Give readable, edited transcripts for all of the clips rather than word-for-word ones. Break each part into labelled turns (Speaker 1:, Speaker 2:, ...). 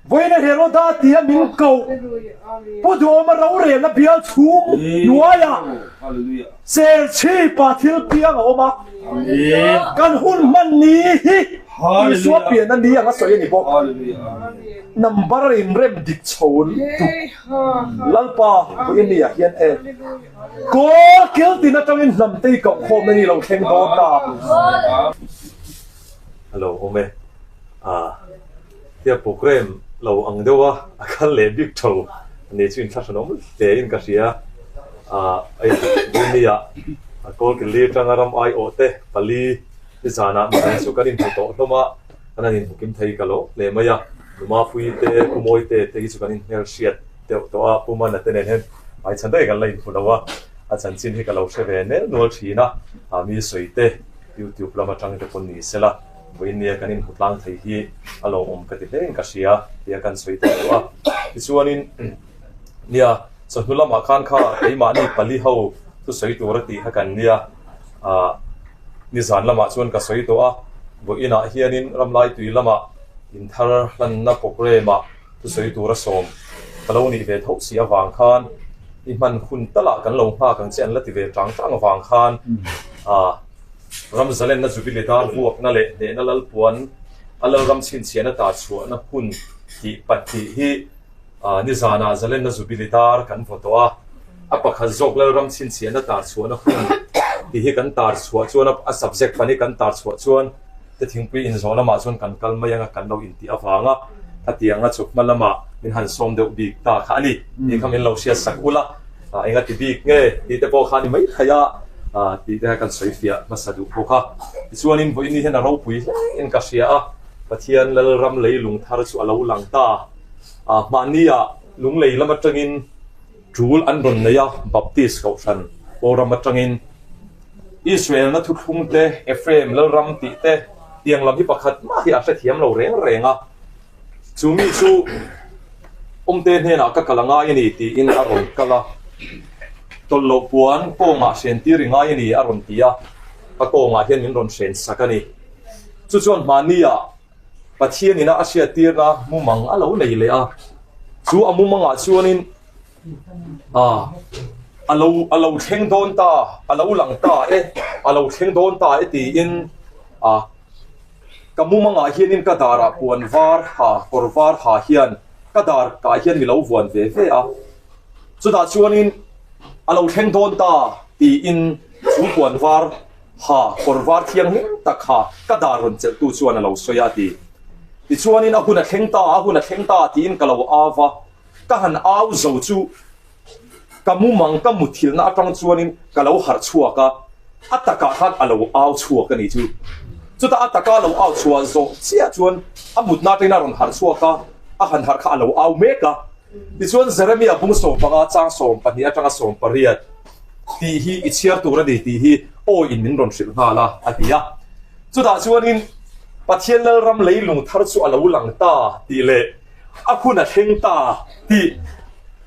Speaker 1: Vawiina Heroda tia min koh Pu Duhawma rorelna bial chhung hnuaiah Serchhipa thil piang a awm a, kan hun hman ni hi Isua pianna ni anga sawi a ni bawk. Number inrem dik chho lutuk Lalpa vawiin ni ah hian e Kawl kil tin atangin hnamte i koh khawmna ni lo thleng dawn ta. A lo awm e. Ah, tia program lo ang deuh a, a kal leh bik tho a ni chu inthlahran awm hle in ka hria. Ah, hei Bumi ah Kawlkili atanga ram aiawh te pali nizanah midang chu kan inhmu tawh hlawm a, kan han inhmu kim thei ka lo hle mai a. Numapui te, Pu Mawite te hi chu kan inhmel hriat deuh tawh a, Pu Mana te nen hian hmaichhan daih kan la inhmu lo a, a chanchin hi ka lo hre ve nel nual thin a, ah mi sawi te. YouTube lam atang te pawn ni sela, vawiin nia kan inhmu tlang thei hi a lawmawm ka ti hle in ka hria tia kan sawi ta duh a. Tichuanin nia chawhnu lamah khan kha keimahni pali ho thusawi tur a tih kha kan nia, ah nizan lamah chuan ka sawi tawh a, vawiinah hianin Ramlaitui lamah inthar hlanna programme ah thusawi tur a sawm ka lo nih ve tho si avang khan i hman hun talah kan lo nghak ang che an la ti ve tang tang avang khan ah ram zalenna Jubilee dar vuakna leh hnehna lalpuan a lalram chhinchhiahna ta chhuahna hun tih pahnih hi ah nizanah zalenna Jubilee dar kan vaw tawh a, a pakhat zawk lalram chhinchhiahna tar chhuahna hun tih hi kan tar chhuah chuan a subject pahnih kan tar chhuah chuan Te thingpui inzawh lamah chuan kan kal mai anga kan lo intih avanga khatianga chu hma lamah min han sawm deuh bik ta kha a ni tih kha min lo hriat sak ul a, enga ti bik nge tih te pawh kha a ni mai thei a tih te kha kan sawi fiah hmasa duh bawk a. Tichuanin vawiin hian a ropui hle in ka hria a, Pathian Lalram leilung thar chu a lo lang ta a, mahnia lunglei lam atangin tul an rawn nei a, Baptist Kohhran Pawlram atangin. Israelna thuthlung te, Ephraim lalram tih te, tiang lam hi pakhat mah hi a hrethiam lo reng reng a. Chu mi chu Awmte hnenah ka kal a ngai a ni tiin a rawn kal a. Tawlh loh puan kawngah hren tir i ngai a ni a rawn ti a, ka kawngah hian min rawn hren sak a ni. Chu chuan hmahniah Pathian ina a hriattirna mumang a lo nei leh a. Chu a mumangah chuanin A, a lo, a lo thleng dawn ta, a lo lang ta e, a lo thleng dawn ta e tiin a, ka mumangah hianin ka darah puan var ha, kawr var ha hian ka dar kah hian mi lo vuan ve ve a. Chutah chuanin a lo thleng dawn ta tiin chu puan var ha, kawr var thianghlim tak ha ka dar rawn chelhtu chuan a lo sawi a a ti. Tichuanin a hun a thleng ta, a hun a thleng ta tiin ka lo au va. Ka han au zo chu ka mumang ka muthilhna atang chuanin ka lo harh chhuak a, a takah khan a lo au chhuak a ni chu. Chutah a taka a lo au chhuah zawh chiah chuan a mutna atangin a rawn harh chhuak a, a han harh kha a lo au mek a. Tichuan Jeremia bung 15 chang 12 atanga 18 tih hi i chhiar tur a ni tih hi awiin min rawn hrilh nghal a, a ti a. Chutah chuanin Pathian Lalram leilung thar chu a lo lang ta tih leh, A hun a thleng ta tih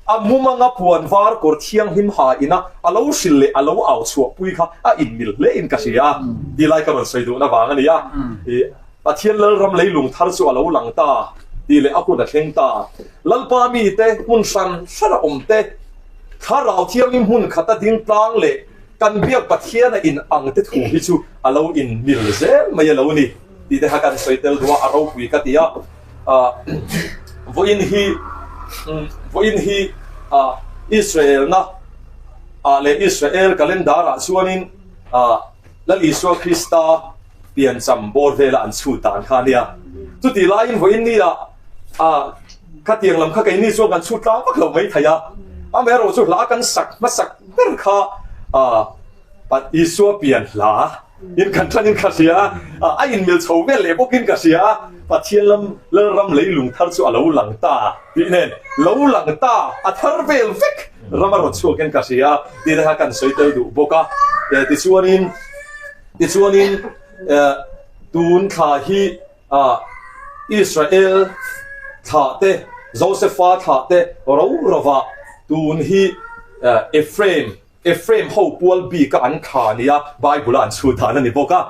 Speaker 1: a mumanga puan var kawr thianghlim ha ina a lo hrilh leh a lo au chhuahpui kha a inmil hle in ka hria a, ti lai ka rawn sawi duhna vang a ni a. Ih, Pathian Lalram leilung thar chu a lo lang ta tih leh a hun a thleng ta. Lalpa mite hmun hran hran a awm te, Thlarau Thianghlim hmun khata ding tlang leh kan biak Pathian a in ang te thu hi chu a lo inmil zel mai a lo ni. Tih te kha kan sawi tel duh a, a ropui ka ti a. Vawiin hi vawiin hi Israel na ah leh Israel calendar ah chuanin Lal Isua Krista piancham bawr vela an chhut dan kha a nia. Chutih laiin vawiin ni ah khatiang lam kha keini chuan kan chhut tlang vak lo mai thei a. Amaherawhchu chu hla kan sak hmasak ber kha Isua pian hla in kan than in ka hria a, a inmil chho vel leh bawkin ka hria a, Pathian lam Lalram leilung thar chu a lo lang ta tih nen lo lang ta a thar vel vek ram a rawn chhuakin ka hria a tih te kha kan sawi tel duh bawk a, tichuanin tichuanin tun thla hi Israel thlah te Josefa thlah te ro rova tun hi Ephraim Ephraim ho pual bika an thla nia Bible-a an chhut dan a ni bawk a.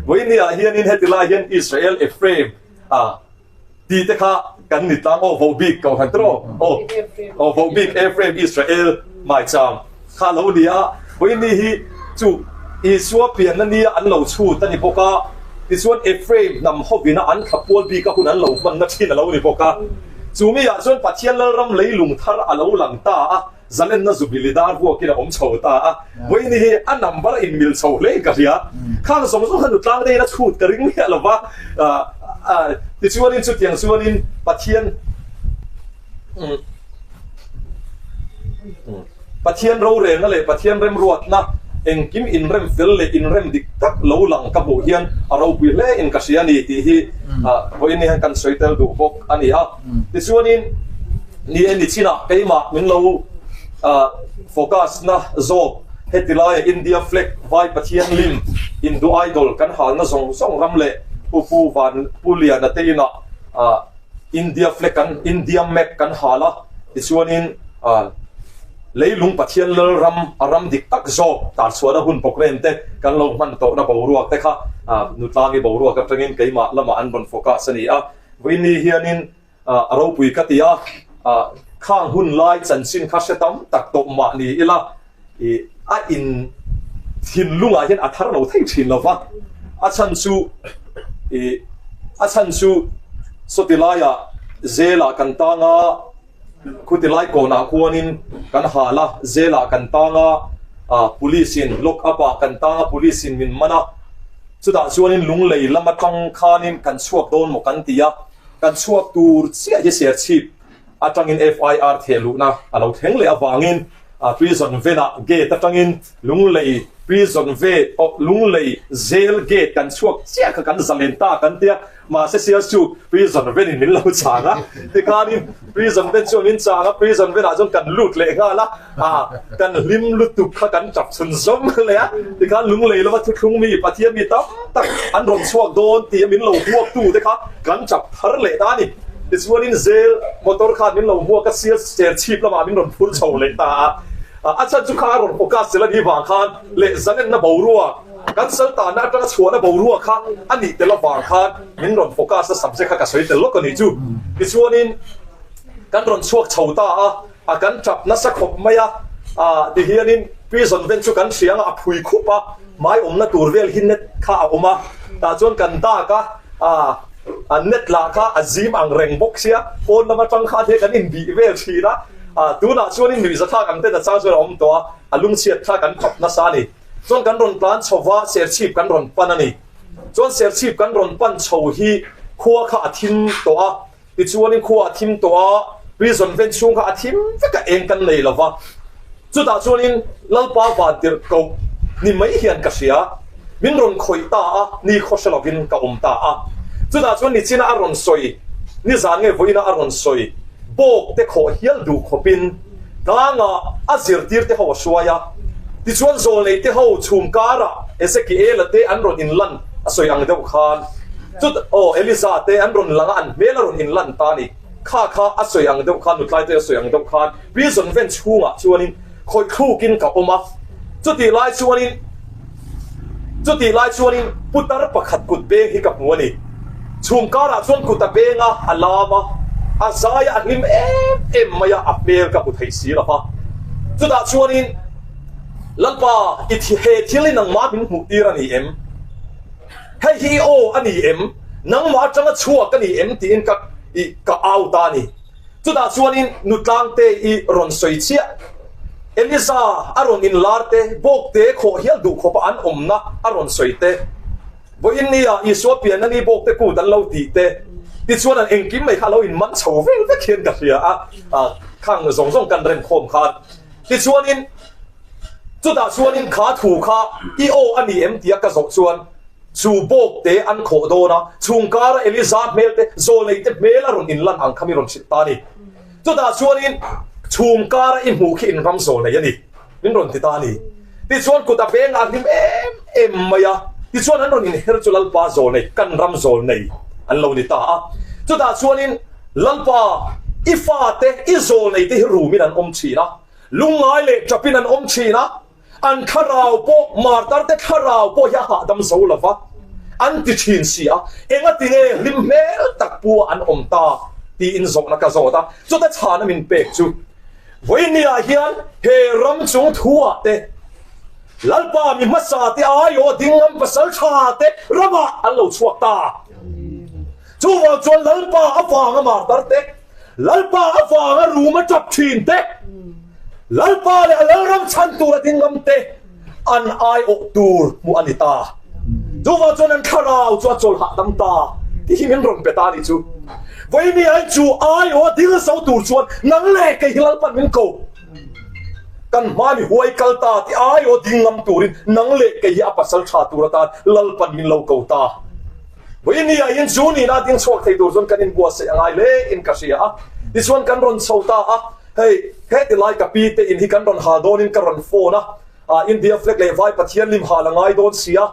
Speaker 1: Vawiin niah hianin heti lai hian Israel Ephraim a. Tih te kha kan ni tlang aw vohbik ko han tiraw aw aw vohbik Ephraim Israel maicham kha lo ni a vawiin hi chu Isua pianna nia an lo chhut a ni bawk a tichuan Ephraim hnam hovina an thlapual bika hun an lo hmanna thin a lo ni bawk a chu mi ah chuan Pathian Lalram leilung thar a lo lang ta a. Zalenna Zubili dar vuakin a awm chho ta a, vawiini hi a number a inmil chho hle in ka hria. Khang zawng zawng kha nutlang deuhin a chhut ka ring miah lo va, tichuanin chutiang chuanin Pathian Pathian rorelna leh Pathian remruatna engkim inrem fel leh inrem dik tak lo lang ka hmuh hian a ropui hle in ka hria a ni tih hi vawiini hian kan sawi tel duh bawk a ni a. Tichuanin ni e ni chinah keimah min lo focus na zawk heti laia India flag vai Pathian lim Hindu idol kan halna zawng zawng ram leh Pu Pu Van Pu Liana te inah India flag kan India map kan hal a tichuanin leilung Pathian lal ram a ram dik tak zawk tarchhuahna hun programme te kan lo hman tawhna boruak te kha nutlangi boruak atangin keimah lamah an rawn focus a ni a. Vawiini hianin a ropui ka ti a, khang hun lai chanchin kha hre tam tak tawh mah ni ila a in thinlungah hian a thar lo thei thin lo va, a chhan chu a chhan chu sawti laiah zelah kan tang a, khuti lai kawnah khuanin kan hal a, zelah kan tang a, police in lock up ah kan tang a, police in min man a. Chutah chuanin lunglei lam atang khanin kan chhuak dawn maw kan ti a, kan chhuak tur chiah hi Serchhip atangin FIR theh luhna a lo thleng leh avangin Prison Venah gate atangin Lunglei Prison ve aw Lunglei Jail gate kan chhuak chiah kha kan zalen ta kan ti a, mahse Sialsuk Prison Venin min lo chang a, tikhanin Prison Ven chuan min chang a, Prison Venah chuan kan lut leh nghal a. A, kan hlim lutuk kha kan tap chhun zawm leh a, tikhan lunglei lova thuthlung mi Pathian mi tam tak an rawn chhuak dawn tih a min lo hmuak tu te kha kan tap thar leh ta a ni. Tichuanin zel motor khan min lo hmuak a, sial cher chhip lamah min rawn phur chho leh ta a. A chhan chu kha a rawn focus zel a nih vang khan leh zalenna boruak, kan saltana atanga chhuahna boruak kha a nih tel avang khan min rawn focus a subject kha ka sawi tel lawk a nih chu. Tichuanin kan rawn chhuak chho ta a. A kan tap nasa khawp mai a, ah ti hianin prison ven chu kan hria ang a, a phui khup a, hmai awmna tur vel hi net kha a awm a, tah chuan kan dak a, ah a net lah kha a zim ang reng bawk sia, pawn lam atang khan hian kan inbih vel thin a, ah tunah chuanin nuihzathlak ang ten a chang chuan a awm tawh a, a lungchhiat kha kan khap nasa a ni. Chuan kan rawn tlan chho va, serchhip kan rawn pan a ni. Chuan serchhip kan rawn pan chho hi khua kha a thim tawh a, Tichuanin khua a thim tawh a, prison ven chhung kha a thim vek a, eng kan nei lo va. Chutah chuanin Lalpa van tirh koh ni mai hian ka hria, min rawn khawih ta a, ni khaw hre lovin ka awm ta a. Chutah chuan nichina a rawn sawi, nizan nge vawiina a rawn sawi, bawk te khawh hial duh khawpin tlangah a zirtir te ho a hruai a. Tichuan zawlnei te ho chhum karah Ezekiela te an rawn inlan a sawi ang deuh khan, Chut aw Eliza te an rawn lang a, an hmel a rawn inlan ta a ni. Kha kha a sawi ang deuh khan, nutlai te a sawi ang deuh khan prison ven chhungah chuanin khawih thlukin ka awm a. Chutih lai chuanin chutih lai chuanin putar pakhat kut beng hi ka hmu a ni. Chhum karah chuan kut a beng a, a lam a, a zai a, a hlim em em mai a, a hmel ka hmu thei si lo va. Chutah chuanin Lalpa, i he thil hi nangmah min hmuh tir a ni em? Hei hi i aw a ni em? Nangmah atanga chhuak a ni em? tiin ka i ka au ta a ni. Chutah chuanin nutlangte i rawn sawi chiah. Eliza a rawn inlar te, bawkte khawh hial duh khawpa an awmna a rawn sawi te, vawiin nia Isua pianna ni bawkte kut an lo tih te, tichuan an engkim mai kha a lo inman chho vel vek hian ka hria a, khang zawng zawng kan remkhawm khan. Tichuanin. Chutah chuanin kha thu kha i aw a ni em tia ka zawh chuan chu bawk te an khawh dawn a, chhung kara Eliza hmel te, zawlnei te hmel a rawn inlan ang kha mi rawn hrilh ta a ni. Chutah chuanin chhung kara i hmuh khi inram zawlnei a ni min rawn ti ta a ni. Tichuan kut a veng a hlim em em mai a, tichuan an rawn inher chu Lalpa zawlnei, kan ram zawlnei an lo ni ta a. Chutah chuanin Lalpa i fate, i zawlnei te hi rumin an awm thin a, Lungngai leh ṭapin an awm ṭhin a, an thlarau pawh, martar te thlarau pawh hi a hahdam zo lo va. An ti thin si a, engati nge hlim hmel tak pu a an awm ta? tiin zawhna ka zawt a, chuta chhana min pek chu Vawinia hian he ram chung thuah te, Lalpa mi hmasa te aiawh ding ngam pasal tha te ramah an lo chhuak ta. Chuvang chuan Lalpa avanga martar te, Lalpa avanga rum a tap thin te, Lalpa leh a Lalram chhan tur a ding ngam te an aiawh tur hmuh a ni ta. Chuvang chuan an thlarau chu a chawl hahdam ta tih hi min rawn pe ta a nih chu. Vawiin ai chu aiawh a dil zo tur chuan nang leh kei hi Lalpan min ko. Kan hma mi huai kal ta tih aiawh ding ngam turin nang leh kei hi a pasal tha tur atan Lalpan min lo ko ta. Vawiin ah hian chu nihna ding chhuak thei tur chuan kan inbuatsaih a ngai hle in ka hria a. Tichuan kan rawn chho ta a, hei heti lai ka pi te in hi kan rawn hal dawnin ka rawn phone a, ah India flag leh vai Pathian lim hal a ngai dawn si a,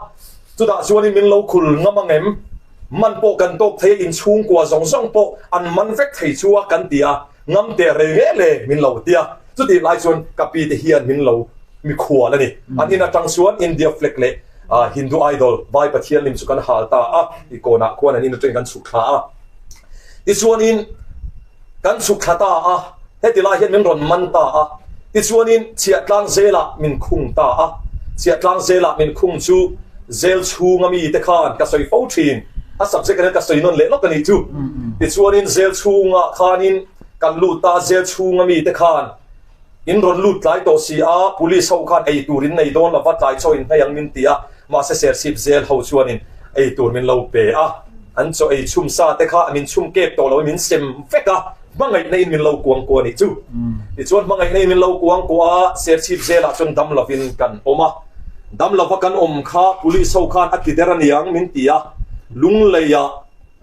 Speaker 1: chutah chuanin min lo khul ngam ang em? Man pawh kan tawk thei a, inchhungkua zawng zawng pawh an man vek thei chu a kan ti a. Ngam teh rei nge le min lo ti a, chutih lai chuan ka pi te hian min lo mikhual a ni. An in atang chuan India flag leh Hindu idol Vai Pathian lim chu kan hal ta a, i kawnah khuan an in atangin kan chhuk thla a. Tichuanin kan chhuk thla ta a, heti lai hian min rawn man ta a, tichuanin Chhiahtlang zelah min khung ta a, Chhiahtlang zelah min khung chu zel chhunga mi te khan ka sawi fo thin. A subject ah hian ka sawi nawn leh lawk a nih chu. Tichuanin zel chhungah khanin kan lut ta, zel chhunga mite khan in rawn lut tlai tawh si a, police ho khan ei tur in nei dawn lova tlai chaw in hmei ang min ti a, mahse Serchhip zel ho chuanin ei tur min lo pe a, an chaw ei chhum sa te kha min chhum kep tawh lo in min sem vek a, hmangaihna in min lo kuang kuah a nih chu. Tichuan hmangaihna in min lo kuang kuah a, Serchhip zelah chuan dam lovin kan awm a. Dam lova kan awm kha police ho khan a ti der aniang min ti a, Lungleiah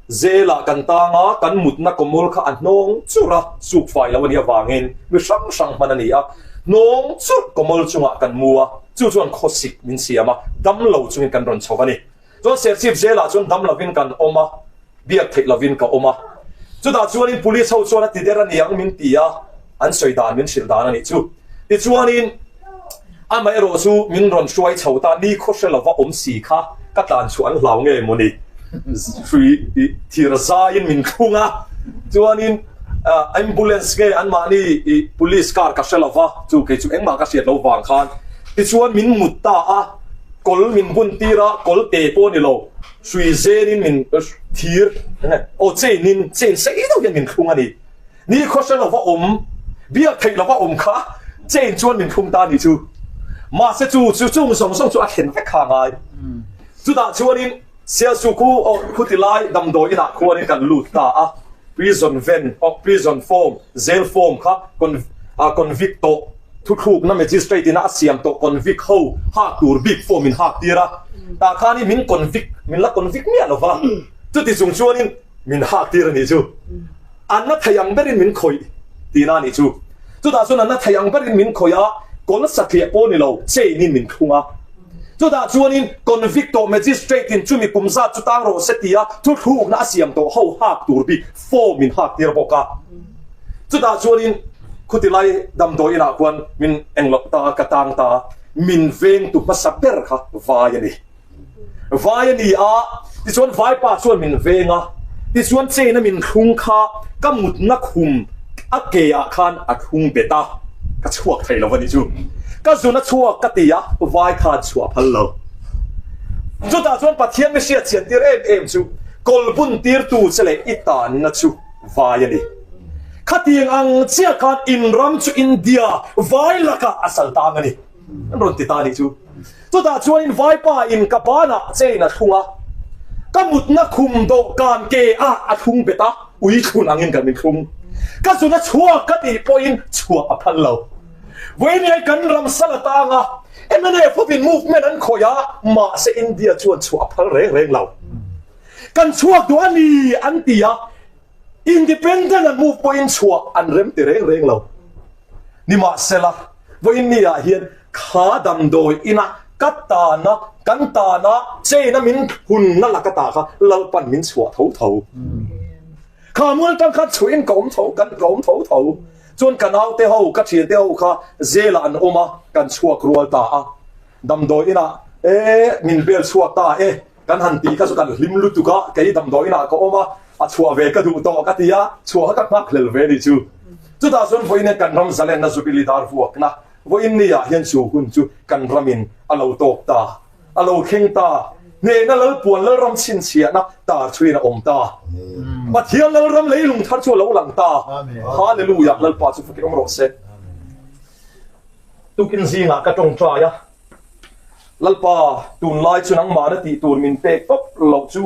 Speaker 1: zelah kan tang a, kan mutna kawmul kha a hnawng churh a, suk fai lo a nih avangin mi hrang hrang hman a ni a, hnawng churh kawmul chungah kan mu a, chu chuan khawsik min siam a, dam lo chungin kan rawn chho a ni. Chuan Serchhip zelah chuan dam lovin kan awm a, biak theih lovin ka awm a. Chutah chuanin police ho chuan a ti der aniang min ti a, an sawi dan min hrilh dan a nih chu. Tichuanin amaherawh chu min rawn hruai chho ta, ni khaw hre lova awm si kha ka tlan chhuah an hlau nge mawni, hrui thir zaiin min thlung a, chuanin ambulance nge anmahni police car ka hre lova, chu kei chu engmah ka hriat lo vang khan tichuan min mut ta a, kawl min bun tir a, kawl te pawh a ni lo. Hrui zenin min thir aw chain-in chain sei deuh hian min thlung a ni. Ni khawhre lova awm, biak theih lova awm kha chain chuan min thlung ta a nih chu. Mahse chu chu chung zawng zawng chu a thlen vek kha a ngai. Chutah chuanin Sialsu khu aw khuti lai damdawi inah khuanin kan lut ta a, prison van aw prison form, jail form kha convict tawh. Thuthlukna Magistrate ina a siam tawh convict ho hak tur bik form in hak tir a, tah khanin min convict, min la convict miah lo va, chuti chung chuanin min hak tir a nih chu. An na thei ang berin min khawih tihna a nih chu. Chutah chuan an na thei ang berin min khawih a, kawl satliah pawh ni lo, chain in min thlung a. Chutah chuanin convict tawh Magistrate in chumi kum zat chu tang rawh se tia thuthlukna a siam tawh ho hak tur bik form in hak tir bawk a. Chutah chuanin khuti lai damdawi inah khuan min englo ta ka tang ta min vengtu hmasa ber kha vai a ni. Vai a ni a, tichuan vaipa chuan min veng a, tichuan chain a min thlung kha ka mutna khum a ke ah khan a thlung bet a, ka chhuak thei lo a ni chu. Ka zun a chhuak ka ti a, vai khan chhuah phal lo. Chutah chuan Pathian mi hriat chian tir em em chu kawlbun tirtu che leh i tanna chu vai a ni. Khatiang ang chiah khan in ram chu India vai lakah a sal tang a ni. An rawn ti ta a nih chu. Chutah chuanin vaipa in ka banah chain a thlung a, ka mutna khum dawhkan ke ah a thlung bet a, ui thlun angin kan min thlung. Ka zun a chhuak ka tih pawhin chhuah a phal lo. Vawiin kan ram sal a tang a, mnf hovin movement an khawih a, mahse India chuan chhuah a phal reng reng lo. Kan chhuak duh a ni an ti a, Independent an move pawhin chhuah an rem ti reng reng lo. Nimahsela, vawiin ni ah hian kha damdawi ina ka tana, kan tana chain-a min hunna laka ta kha Lalpan min chhuah tho tho. Kha mual tang khan chhuahin ka awm tho, kan ka awm tho tho. Chuan ka naute ho, ka thiante ho kha jail-ah an awm a, kan chhuak rual ta a. Damdawi inah, E, min bel chhuak ta e. Kan han tih kha chu kan hlim lutuk a, kei damdawiinah ka awm a, a chhuah ve ka duh tawh ka ti a, chhuah kha ka nghak hlel ve ni chu. Chutah chuan vawiin kan ram zalenna Jubilee dar vuakna vawiin ni ah hian chu hun chu kan ramin a lo tawk ta, a lo thleng ta, hnehna Lalpuan Lalram chhinchhiahna tar chhuiin a awm ta. Pathian Lalram leilung thar chu a lo lang ta. Hallelujah! Lalpa chu fakin awm rawh se. Tukin zingah ka tawngtai a. Lalpa, tunlai chu nangmahna tih tur min pek tawp loh chu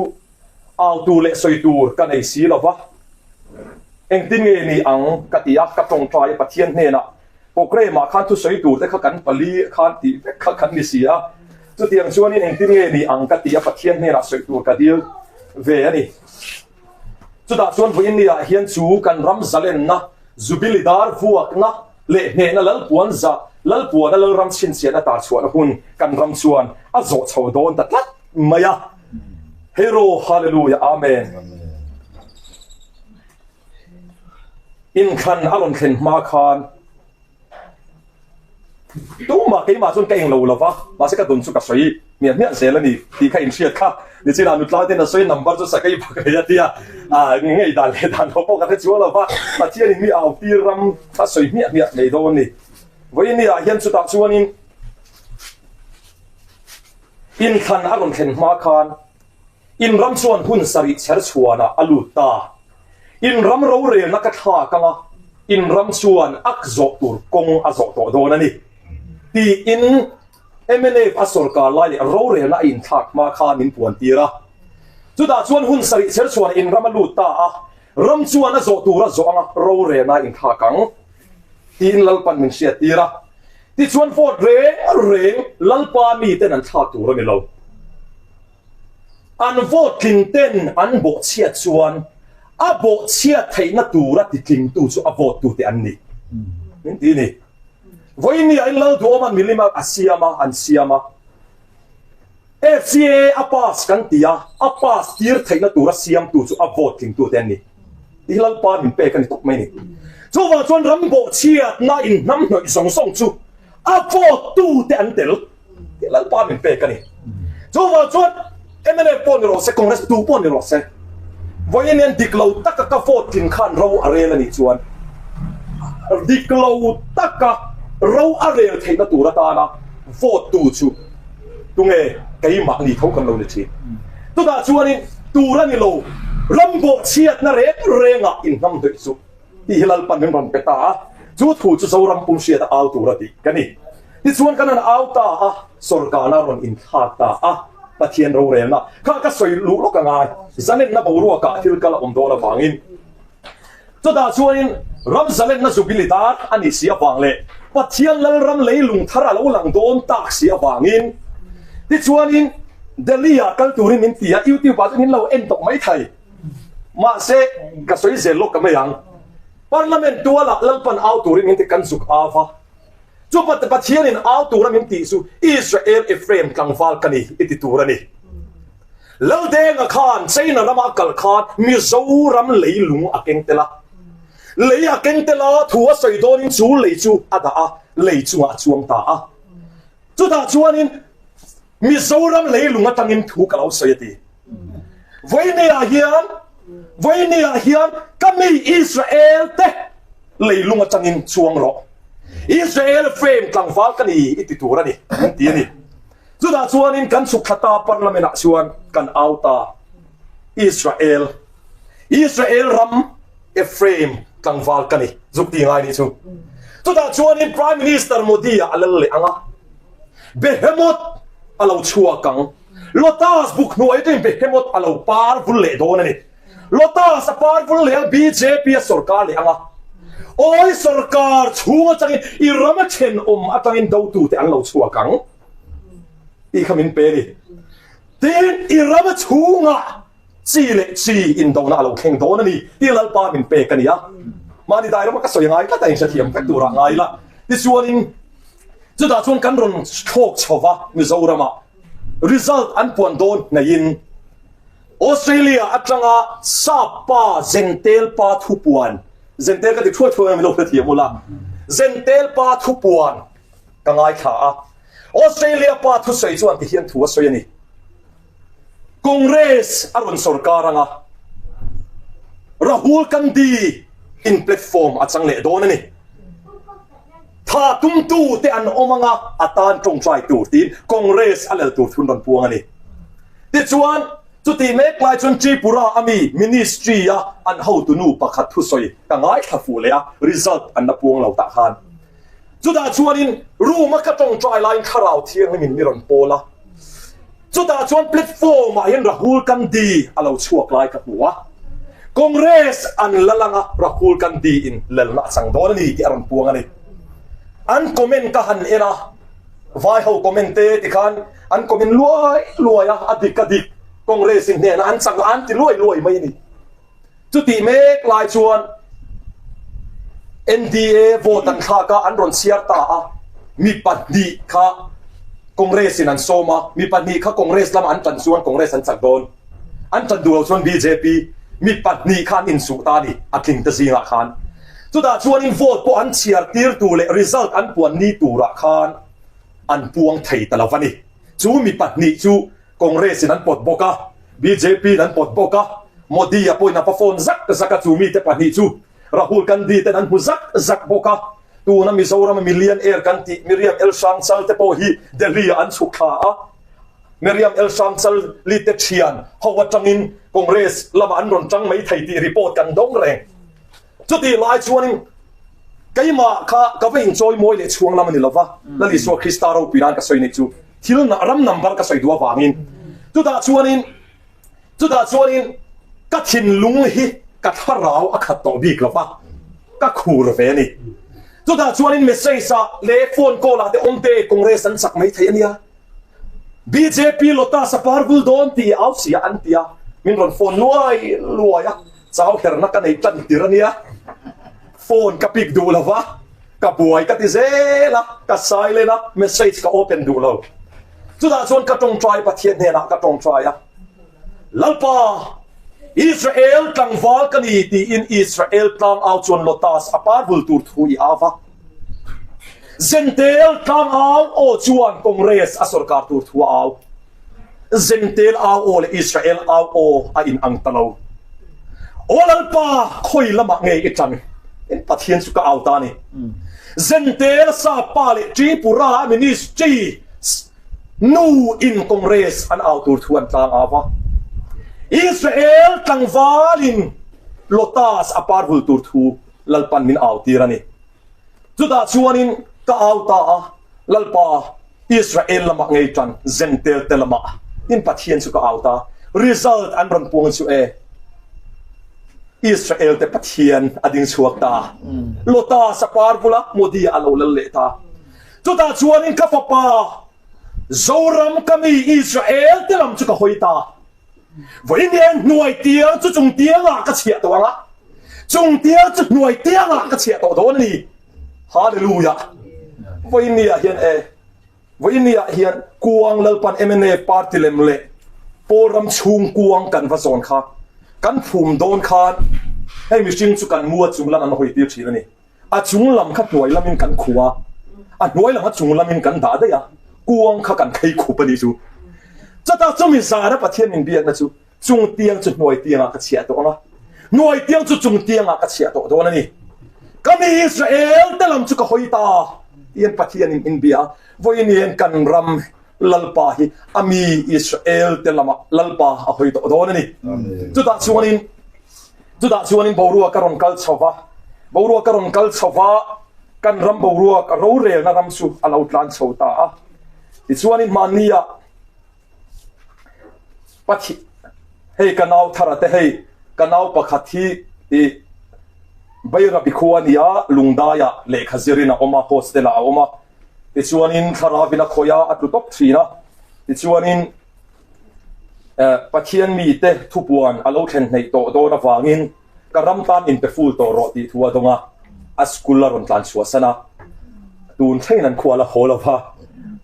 Speaker 1: au tur leh sawi tur ka nei si lo va, engtin nge ni ang ka ti a, ka tawngtai a Pathian hnenah programme-ah khan thusawi tur te kha kan pali khan tih vek kha kan ni si a, chutiang chuanin engtin nge ni ang ka ti a, Pathian hnenah sawi tur ka dil ve a ni. Chutah chuan vawiin ni ah hian chu kan ram zalenna, Jubilee dar vuakna leh hnehna Lalpuan za, Lalpuana Lalram chhinchhiahna tar chhuahna hun kan ram chuan a zawh chho dawn ta tlat mai a. Hero Hallelujah Amen. Inthlan a rawn thlen hma khan Tumah keimah chuan ka englo lo va, mahse ka dun chu ka sawi hmiah hmiah zel a ni tih kha inhriat kha. Nichinah nutla ten a sawi number chu sakei bak nei a tia, ngei dan leh dan lo pawh ka hre chuang lo va, Pathianin mi au tir ram a sawi hmiah hmiah mai dawn a ni. Vawiin ah hian chutah chuanin inthlan a rawn thlen hma khan In ram chuan hun sarih chher chhuanah a lut ta. In ram rorelna ka thlak anga in ram chuan ak zawh tur kawng a zawh tawh dawn a ni, tiin mnf a sawrkar lai leh rorelna a inthlak hma khan min puan tir a. Chutah chuan hun sarih chher chhuanah in ram a lut ta a, ram chuan a zawh tur a zawh anga rorelna a inthlak ang, tiin Lalpan min hriat tir a. Tichuan vote reng reng Lalpa miten an thlak tur a ni lo. An vote tling ten an bawhchhiat chuan a bawhchhiat theihna tura titlingtu chu a vote tute an ni min ti ni. Vawinia in Lalduhawma milim a siam a, an siam a. FCA a pass kan ti a, a pass tir theihna tura siamtu chu a vote tlingtute an ni. Tih hi Lalpa min pek a ni tawp mai ni. Chuvang chuan ram bawhchhiatna inhnamhnawih zawng zawng chu a vote tute an tel. Tih Lalpa min pek a ni. Chuvang chuan mnf pawh ni rawh se, Congress tu pawh ni rawh se, vawiin hian dik lo taka ka vote tling khan ro a rel a nih chuan dik lo taka ro a rel theihna tur atana vote tu chu tunge keimahni tho kan lo ni thin. Chutah chuanin tur a ni lo, ram bawhchhiatna reng rengah inhnamhnawih chu. Tih hi Lalpan min rawn pe ta a, chu thu chu Zoram pum hriata au tur a tih ka ni. Tichuan kan han au ta a, sawrkarna rawn inthlak ta a, Pathian rorelna kha ka sawi luh lawk a ngai, zalenna boruakah thil kal a awm dawn avangin. Chutah chuanin ram zalenna Jubilee dar a nih si avang leh Pathian Lalram leilung thar a lo lang dawn tak si avangin tichuanin Delhi-ah kal turin min ti a, YouTube-ah chuan min lo en tawh maithei. Mahse, ka sawi zel lawk ka mai ang. Parliament tualah Lalpan au turin min ti kan zuk au va. Chu Pathianin au tura min tih chu Israel Ephraim tlangval ka ni i ti tur a ni. Laldenga khan China rama a kal khan Mizoram leilung a keng tel a. Lei a keng tel a, thu a sawi dawnin chu lei chu a dah a, lei chungah a chuang ta a. Chutah chuanin Mizoram leilung atangin thu ka lo sawi a ti. Vawinia hian, vawinia hian ka mi Israel te leilung atangin chuang rawh. Israel frame tlangval ka ni i ti tur a ni, min ti a ni. Chutah chuanin kan chhuk thla ta parliament ah chuan kan au ta Israel, Israel ram Ephraim tlangval ka ni, zuk ti ngai nih chu. Chutah chuanin Prime Minister Modi ah a lal leh ang a, Behemoth a lo chhuak ang. Lotus buk hnuai atangin Behemoth a lo par vul leh dawn a ni. Lotus a par vul leh a, bjp a sawrkar leh ang a. Awi sawrkar chhung atangin i ram a thenawm atangin dotute an lo chhuak ang tih kha min pe a ni. Tin, i ram a chhungah chi leh chi indona a lo thleng dawn a ni tih Lalpa min pek a ni a. Mahni dairama ka sawi ngai tlat a, inhrethiam vek turah ngai ila. Tichuanin chutah chuan kan rawn thlawk chho va Mizoramah result an puan dawn hnaihin Australia atanga sap pa Zentel pa thupuan, Zentel ka ti thuai thuai a min lo hrethiam ula, Zentel pa thupuan ka ngaithla a. Australia pa thusawi chuan ti hian thu a sawi a ni. Congress a rawn sorkar anga Rahul Gandhi in platform a chang leh dawn a ni. Tha tumtu te an awm anga a tan tawngtai tur tiin Congress a lel tur thun rawn puang a ni. Tichuan, chutih mek lai chuan Tripura a mi Ministry a an hotunu pakhat thusawi ka ngaithla fuh leh a, result an la puang lo tah khan. Chutah chuanin room a ka tawngtai laiin Thlarau Thianghlimin mi rawn pawl a. Chutah chuan platform ah hian Rahul Gandhi a lo chhuak lai ka hmu a. Congress an la lang a, Rahul Gandhi in lalna a chang dawn a ni tih a rawn puang a ni. An comment ka han en a, vai ho comment te tikhan an comment luai luai a, a dik a dik, Congress in hnenah an chang a an ti luai luai mai a ni. Chutih mek lai chuan NDA vote an thlak a, an rawn chhiar ta a, mi pahnih kha Congress in an sawm a, mi pahnih kha Congress lama an tan chuan Congress an chak dawn, an tan duh lo chuan bjp mi pahnih kha an insuh ta a ni, a tling te zingah khan. Chutah chuanin vote pawh an chhiar tir tur leh result an puan ni turah khan an puang thei ta lo va ni. Chu mi pahnih chu Congress in an pawt bawk a, bjp in an pawt bawk a, Modi a pawhin a va phone zak zak a, chu mite pahnih chu Rahul Gandhi ten an hmu zak zak bawk a, tuna Mizoram a million air kan tih Miriam El Hrangchal te pawh hi Delhi ah an chhuk thla a, Miriam El Hrangchal li te thian ho atangin Congress lamah an rawn tang mai thei tih report kan dawng reng. Chutih lai chuanin keimah kha ka va inchawi mawi leh chhuang lam a ni lova, Lal Isua Krista ropui nan ka sawi nih chu thil ram number ka sawi duh avangin chutah chuanin chutah chuanin ka thinlung hi ka thlarau a khat tawh bik lova, ka khur ve a ni. Chutah chuanin message ah leh phone call ah te awm te Congress an chak mai thei a nia. Bjp Lotus a par vul dawn tih au sia an ti a, min rawn phone luai luai a. Chau herna ka nei tan tir a nia, phone ka pick duh lo va, ka buai ka ti zel a, ka silent a, message ka open duh lo. Chutah chuan ka tawngtai Pathian hnenah ka tawngtai a, Lalpa, Israel tlangval ka ni tiin Israel tlangau chuan Lotus a par vul tur thu i au va. Zentel tlangau aw chuan Congress a sorkar tur thu a au. Zentel au aw leh Israel au aw a in ang ta lo. Aw Lalpa, khawi lamah nge i ṭan? In Pathian chu ka au ta a ni. Zentel Sapa leh Tripura Ministry nu in Congress an au tur thu an tlang au va. Israel tlangvalin Lotus a par vul tur thu Lalpan min au tir a ni. Chutah chuanin ka au ta a, Lalpa, Israel lamah ngei tan Zentel te lamah in Pathian chu ka au ta. Result an rawn puang chu e, Israel te Pathian a ding chhuak ta. Lota sapar bula Modi a lo lal leh ta. Chutah chuanin ka fapa Zoram ka mi Israel te lam chu ka hawi ta. Vawiin hian hnuai tiang chu chung tiangah ka chhiah tawh ang a, chung tiang chu hnuai tiangah ka chhiah tawh dawn a ni. Hallelujah! Vawiin ni ah hian e, vawiin ni ah hian kuang Lalpan mnf party lem leh pawl ram chhung kuang kan va zawn kha kan phum dawn khan hei mihring chu kan mu a chung lam an hawi tir thin a ni. A chung lam kha hnuai lamin kan khuh a, a hnuai lam a chung lamin kan dah daih a, kuang kha kan khei khup a nih chu. Chutah chumi zana Pathian min biakna chu chung tiang chu hnuai tiangah ka chhiah tawh ang a, hnuai tiang chu chung tiangah ka chhiah tawh dawn a ni. Ka mi Israel te lam chu ka hawi ta tiin Pathianin min bia a, vawiin hian kan ram Lalpa hi a mi Israel te lamah Lalpa a hawi tawh dawn a ni. Chutah chuanin Chutah chuanin boruak a rawn kal chho va, boruak a rawn kal chho va, kan ram boruak a rorelna ram chu a lo tlan chho ta a. Tichuanin hmannia Pathi, hei ka nau thara te hei, ka nau pakhat hi i Bairabi khua a ni a, Lungdaiah lehkha zirin a awm a, hostel ah a awm a. Tichuanin thlarauin a khawih a, a tlu tawp thin a. Tichuanin Pathian mite thupuan a lo thlen hneih tawh dawn avangin ka ram tan inpe ful tawh rawh tih thu a dawng a, a school a rawn tlan chhuah san a, tun thlengin an khua la haw lo va,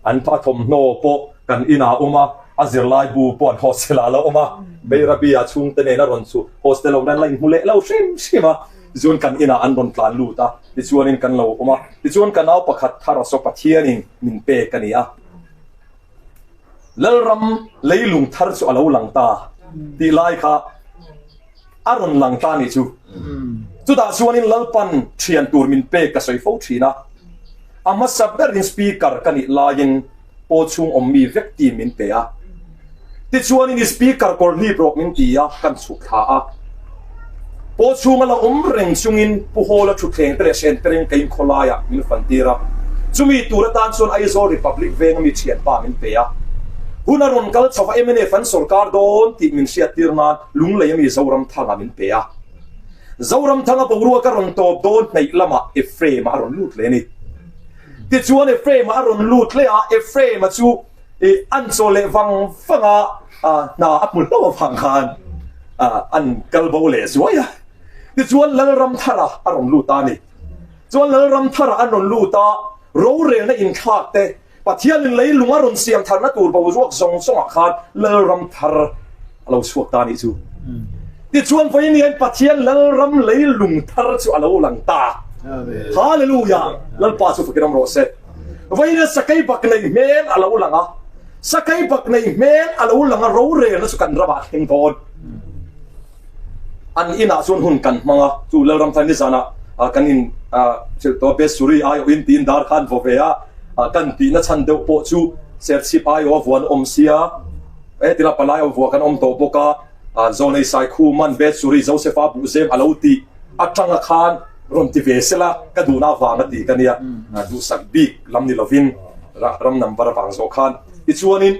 Speaker 1: an a thawmhnaw pawh kan inah a awm a, a zirlai bu pawh an hostel ah a la awm a, Bairabi-ah chhungte nen a rawn chhuh hostel awm nan la inhmu leh lo hrim hrim a, tichuan kan inah an rawn tlan lut a, tichuanin kan lo awm a, tichuan ka nau pakhat thar a saw Pathianin min pek a ni a. Lalram leilung thar chu a lo lang ta tih lai kha a rawn lang ta nih chu. Chutah chuanin Lalpan thian tur min pek ka sawi fo thin a. A hmasa berin Speaker ka nih laiin pawl chhung awm mi vek team min pe a. Tichuanin i Speaker kawr hlip rawh min ti a, kan chhuk thla a. Pawl chhunga la awm reng chungin Pu Hawla thutthleng te leh Sentereng kein khawlaiah min fan tir a. Chumi tur atan chuan Aizawl Republic venga mi thianpa min pe a. Hun a rawn kal chho va mnf an sawrkar dawn tih min hriattir nan Lunglei ami Zoramthanga min pe a. Zoramthanga boruak a rawn tawp dawn hnaih lamah Ephraim-a a rawn lut leh a ni. Tichuan Ephraim-a a rawn lut leh a, Ephraim-a chu an chaw leh vang vang a, hna a hmu hlauh avang khan an kal bo leh zuai a. Tichuan Lalramthara a rawn lut ta a ni. Chuan Lalramthara an rawn lut a, rorelna inthlak te, Pathianin leilung a rawn siam tharna tur boruak zawng zawngah khan Lalram thar a lo chhuak ta a nih chu. Tichuan vawiin hian Pathian Lalram leilung thar chu a lo lang ta. Hallelujah! Lalpa chu fakin awm rawh se. Vawiin hian sakei bak nei hmel a lo lang a, sakei bak nei hmel a lo lang a, rorelna chu kan ramah a thleng dawn. An inah chuan hun kan hmang a, chu Lalramthar nizanah kan in hrilh tawh a, Besuri aiawhin tiin dar kha an vaw ve a, kan tihna chhan deuh pawh chu Serchhip aiawh a vuan awm sia, hetila palai a vua kan awm tawh bawk a, Zawnei Saikhuman Besuri Josepha Buhzem a lo tih atanga khan rawn ti ve sela ka duhna avang a ti ka nia, duhsak bik lam ni lovin ram number avang zawh khan tichuanin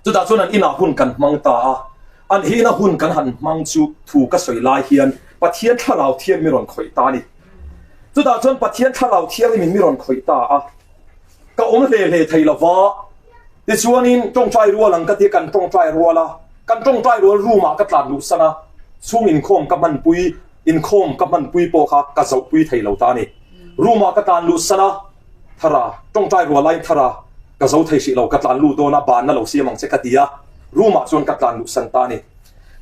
Speaker 1: chutah chuan an inah hun kan hmang ta a. An hina hun kan han hmang chu thu ka sawi lai hian Pathian Thlarau Thiang mi rawn khawih ta a ni. Chutah chuan Pathian Thlarau Thianghlim in mi rawn khawih ta a, ka awm hle hle thei lo va. Tichuanin tawngtai rual ang ka ti a, kan tawngtai rual a, kan tawngtai rual room ah ka tlan luh san a, chhung inkhawm ka hmanpui, inkhawm ka hmanpui pawh kha ka zohpui thei lo ta a ni. Room ah ka tlan luh san a, Thara, tawngtai rual laiin Thara, ka zo thei hrih lo, ka tlan lut dawn a, banna lo siam ang che ka ti a, room ah chuan ka tlan luh san ta a ni.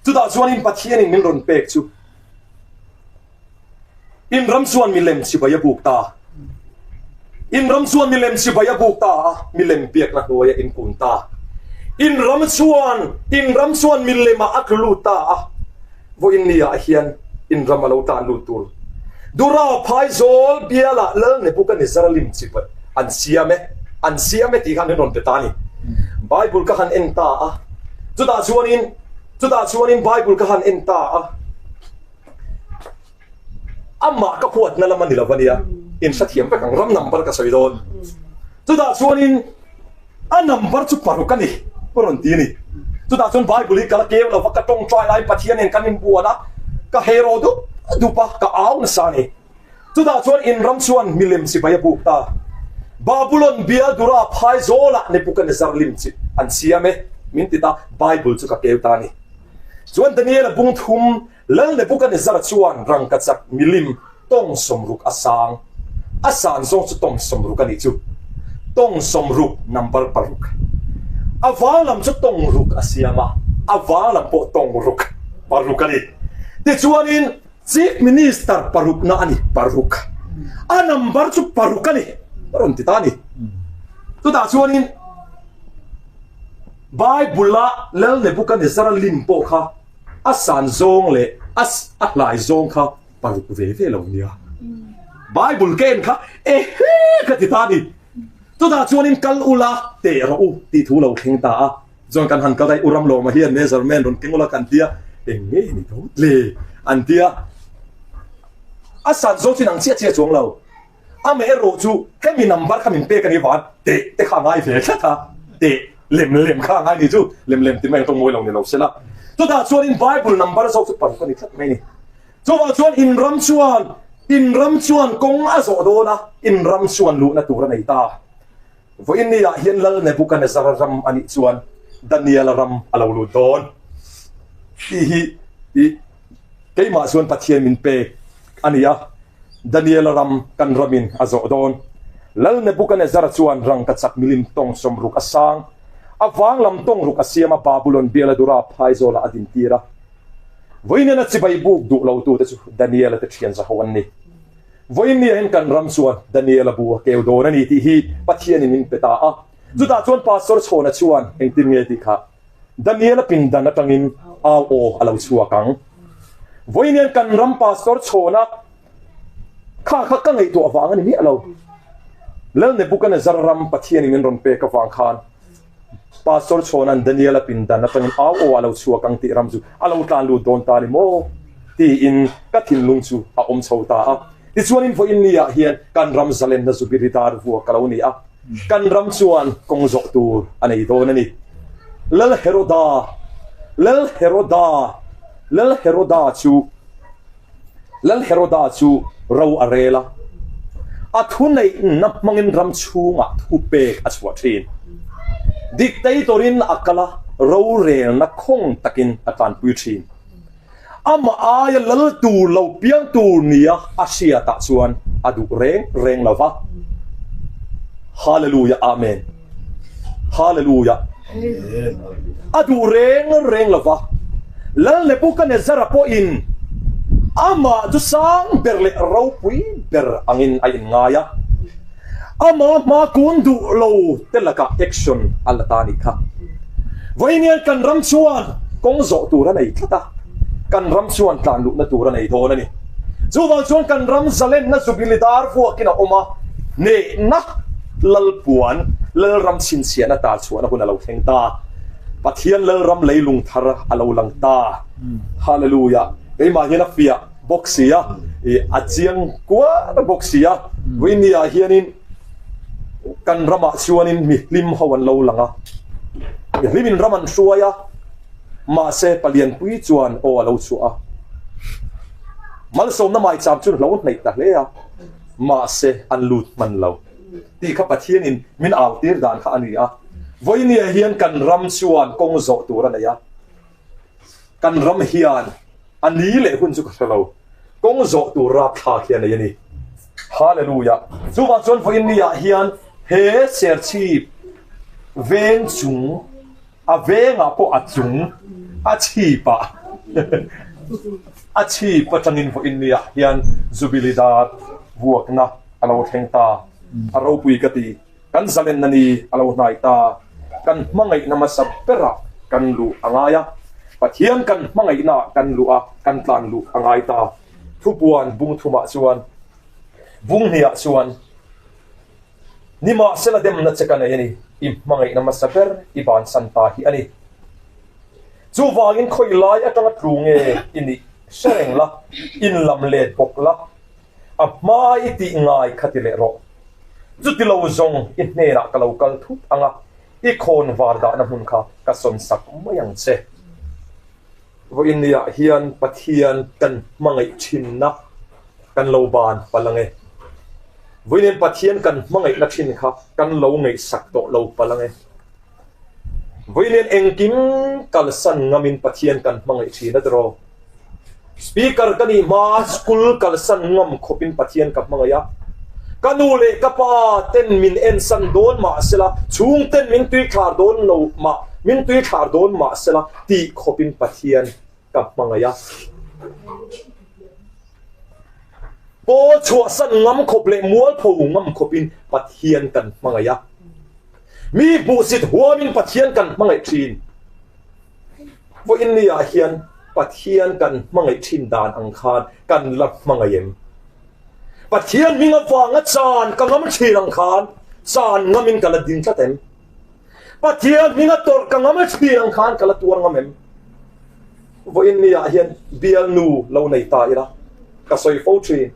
Speaker 1: Chutah chuanin Pathianin min rawn pek chu in ram chuan milem chibai a buk ta. In ram chuan milem chibai a buk ta a, milem biakna hnuaia in kun ta. In ram chuan, in ram chuan milem ah a tlu lut ta a. Vawiin ni ah hian in ram a lo tan lut tur. Dura Phaizawl bialah Lal Nebuchadnezzar lim chip an siam e, an siam e tih khan min rawn pe ta a ni. Bible ka han en ta a, chutah chuanin, chutah chuanin Bible ka han en ta a, amah ka huatna lam a ni lo a nia, in hrethiam vek ang, ram number ka sawi dawn. Chutah chuanin. A number chu paruk a ni, ka rawn ti a ni. Chutah chuan Bible hi ka la keu lo va, ka tawngtai lai Pathian nen kan inbuan a, ka hero dup dup a, ka au nasa a ni. Chutah chuan in ram chuan milem chibai a buk ta. Babulon bial dura phaizawlah Nebuchadnezzar lim chi an siam e, min ti ta, Bible chu ka keu ta a ni. Chuan Daniel-a bung thum, Lal Nebuchadnezzar chuan rangkachak milim Tawng sawmruk a sang. A san zawng chu tawng sawmruk a nih chu. Tawng sawmruk number paruk. A vang lam chu tawng ruk a siam a, a vang lam pawh tawng ruk paruk a ni. Tichuanin Chief Minister parukna a ni, paruk. A number chu paruk a ni, a rawn ti ta a ni. Chutah chuanin Bible-a Lal Nebuchadnezzar-a lim pawh kha a san zawng leh a hlai zawng kha Paruk ve ve lo nia. Bible ka en kha ehe ka ti ta ni. Chutah chuanin kal ula teh rawh u tih thu lo thleng ta a. Chuan kan han kal daih u Ramlawma hian measurement rawn keng ula kan tia eng nge ni tho tle an tia. A san zawk chu inang chiah chiah chuang lo. Amaherawh chu hemi number kha min pek a nih vang teh te kha a ngai ve tlat a, teh lem lem kha a ngai ni chu lem lem ti mai ang tawng mawi lo ni lo sela. Chutah chuanin Bible number zawk chu paruk a ni tlat mai ni. Chuvang chuan in ram chuan in ram chuan kawng a zawh dawn a, in ram chuan luhna tur a nei ta. Vawiin ni ah hian Lal Nebuchadnezzar ram a nih chuan Daniel-a ram a lo lut dawn. Tih hi i keimah chuan Pathian min pek a ni a, Daniel-a ram kan ramin a zawh dawn. Lal Nebuchadnezzar chuan rangkachak milim tawng sawmruk a sang, a vang lam tawng ruk a siam a, Babulon biala dura phaizawlah a dintir a. Vawiin a chibai buk duh lo tute chu Daniel-a te thian zaho an ni. Vawiin ni ah hian kan ram chuan Daniel-a bu a keu dawn a ni tih hi Pathianin min pe ta a. Chutah chuan Pastor Chhawna chuan engtin nge tih kha Daniela pindan atangin au aw a lo chhuak ang. Vawiin kan ram Pastor Chhawna kha kha ka ngaihtuah vang a ni miah lo. Lal Nebuchadnezzar ram Pathianin min rawn pek avang khan Pastor Chhawna'n Daniela pindan atangin au aw a lo chhuak ang tih ram chu a lo tlan lut dawn ta ni maw? tiin ka thinlung chu a awm chho ta a. Tichuanin vawiin ni ah hian kan ram zalenna zubiri dar vuak a lo ni a, kan ram chuan kawng zawh tur a nei dawn a ni. Lal Heroda, Lal Heroda, Lal Heroda chu, Lal Heroda chu ro a rel a, a thuneihna hmangin ram chhungah thupek a chhuah thin. Dictator-in a kal a, rorelna khawng takin a tlanpui thin. Amah aia lal tur lo piang tur nia a hriatah chuan a duh reng reng lo va. Hallelujah Amen Hallelujah A duh reng reng lo va. Lal Nebuchadnezzar-a pawhin amah chu sang ber leh ropui ber angin a inngai a. Amah hma kun duh lo te lakah action a la ta nih kha. Vawiin kan ram chuan kawng zawh tur a nei tlat a, kan ram chuan tlan luhna tur a nei dawn a ni. Chuvang chuan kan ram zalenna Jubilee dar vuakin a awm a, hnehna Lalpuan, Lalram chhinchhiahna tar chhuahna hun a lo thleng ta. Pathian Lalram leilung thar a lo lang ta. Hallelujah! Keimah hian a fiah. bawk si a, ih a chiang kuar bawk si a, Vawiin ah hianin kan ramah chuanin mihlim ho an lo lang a, mihlimin ram an hruai a, mahse palianpui chuan aw a lo chhuah a, malsawmna maicham chu hlo hnaih ta hle a, mahse an lut hman lo tih kha Pathianin min au tir dan kha a ni a, Vawiin ah hian kan ram chuan kawng zawh tur a nei a. Kan ram hian a ni leh hun chu ka hre lo, kawng zawh tur rapthlak hi a nei a ni. Hallelujah! Chuvang chuan vawiin ni ah hian he serchhip veng chung, a vengah pawh a chung, a chhip ah, a chhip atangin vawiin ni ah hian Jubilee dar vuakna a lo thleng ta, a ropui ka ti. Kan zalenna ni a lo hnai ta, kan hmangaihna hmasa berah kan luh a ngai a, Pathian kan hmangaihnaah kan luh a, kan tlan luh a ngai ta. Thupuan bung thumah chuan, bung hniah chuan, Nimahsela demna che ka nei a ni, i hmangaihna hmasa ber i bansan ta hi a ni. Chuvangin khawi lai atanga tlu nge i nih hre reng la, inlam let bawk la, A hma i tih ngai kha ti leh rawh. Chuti lo zawng i hnenah ka lo kal thut ang a, i khawn var dahna hmun kha ka sawn sak mai ang che. Vawiin niah hian Pathian kan hmangaih thinna kan lo ban palh ang e. Vawiin Pathian kan hmangaihna thin kha kan lo ngaihsak tawh lo palh ang e. Vawiin engkim kalsan ngamin Pathian kan hmangaih thin a tiraw? Speaker ka nih hma school kalsan ngam khawpin Pathian ka hmangaih a. Ka nu leh ka pa ten min ensan dawn mah sela, chhung ten min tui thlar dawn lo mah, min tui thlar dawn mah sela tih khawpin Pathian ka hmangaih a. Pawl chhuahsan ngam khawp leh mualpho ngam khawpin Pathian kan hmangaih a. Mi hmuhsit huamin Pathian kan hmangaih thin. Vawiin ni ah hian Pathian kan hmangaih thin dan ang khan kan la hmangaih em? Pathian hming avanga chan ka ngam thin ang khan chan ngamin ka la ding tlat em? Pathian hminga tawrh ka ngam thin ang khan ka la tuar ngam em? Vawiin ni ah hian bialnu lo nei ta ila ka sawi fo thin.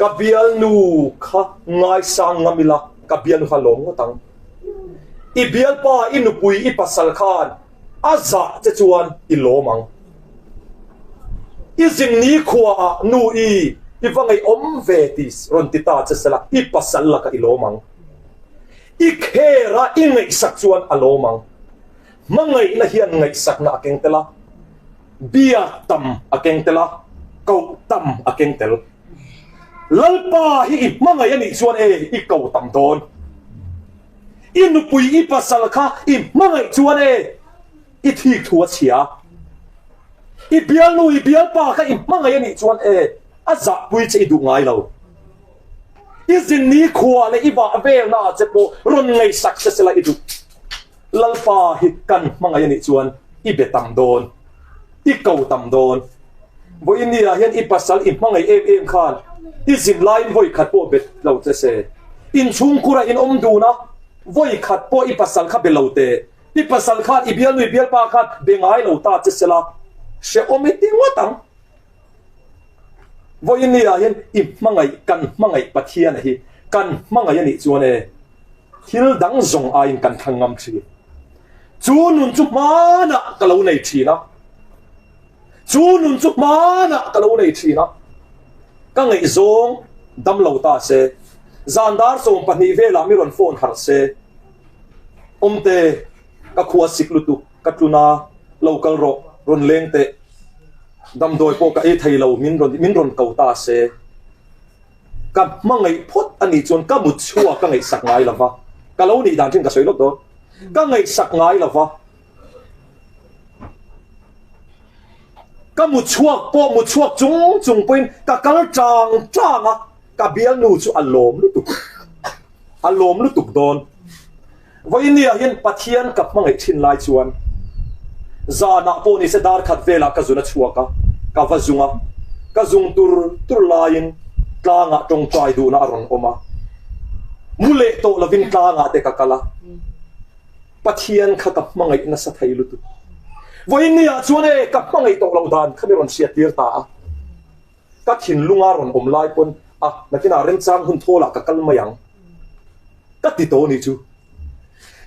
Speaker 1: Ka bialnu kha ngaisang ngam ila ka bialnu kha lawm ngawt ang. I bialpa, i nupui, i pasal khan a zah che chuan i lawm ang. I zin nikhua ah nu i i va ngaihawm ve ti rawn ti ta che sela i pasal lakah i lawm ang. I care a i ngaihsak chuan a lawm ang. Hmangaihna hian ngaihsakna a keng tel a, biak tam a keng tel a, koh tam a keng tel. Lalpa hi i hmangaih a nih chuan e i ko tam dawn. I nupui i pasal kha i hmangaih chuan e i thik thu a chhia. I bialnu i bialpa kha i hmangaih a nih chuan e a zahpui che i duh ngai lo. I zin ni khua leh i vah velna ah che pawh rawn ngaihsak se sela i duh. Lalpa hi kan hmangaih a nih chuan i be tam dawn, i ko tam dawn. Vawiin ah hian i pasal i hmangaih em em khan i zin laiin vawi khat pawh bet lo che se. Inchhungkhurah in awm dun a, vawi khat pawh i pasal kha be lo teh. I pasal khan i bialnu i bialpa khan be ngai lo ta che sela hrehawm i ti ngawt ang. Vawiin ni ah hian i hmangaih kan hmangaih Pathian a hi kan hmangaih a nih chuan e thil dang zawng aiin kan thlang ngam thin. Chu nun chu hmanah ka lo nei thin a. Chu nun chu hmanah ka lo nei thin a. Ka ngaihzawng dam lo ta se, zan dar 12 velah mi rawn phone harh se, Awmte, ka khua sik lutuk, ka tluna lo kal rawh, rawn leng teh. Damdawi pawh ka ei thei lo, min rawn min rawn ko ta se. Ka hmangaih phawt a nih chuan ka mut chhuak ka ngaihsak ngai lo va, ka lo nih dan thin ka sawi lawk dawn. Ka ngaihsak ngai lo va. Ka mut chhuak pawh mut chhuak chung chung pawhin ka kal tang tang a, ka bialnu chu a lawm lutuk. A lawm lutuk dawn. Vawinia hian Pathian ka hmangaih thin lai chuan zanah pawh nise dar khat velah ka zun a chhuak a, ka va zung a, ka zung tur tur laiin tlangah tawngtai duhna a rawn awm a, mu leh tawh lovin tlangah te ka kal a, Pathian kha ka hmangaih nasa thei lutuk. Vawinia chuan e ka hmangaih tawh loh dan kha mi rawn hriattir ta a. Ka thinlunga rawn awm lai pawn a nakinah remchang hun thawlah ka kal mai ang ka ti tawh nih chu.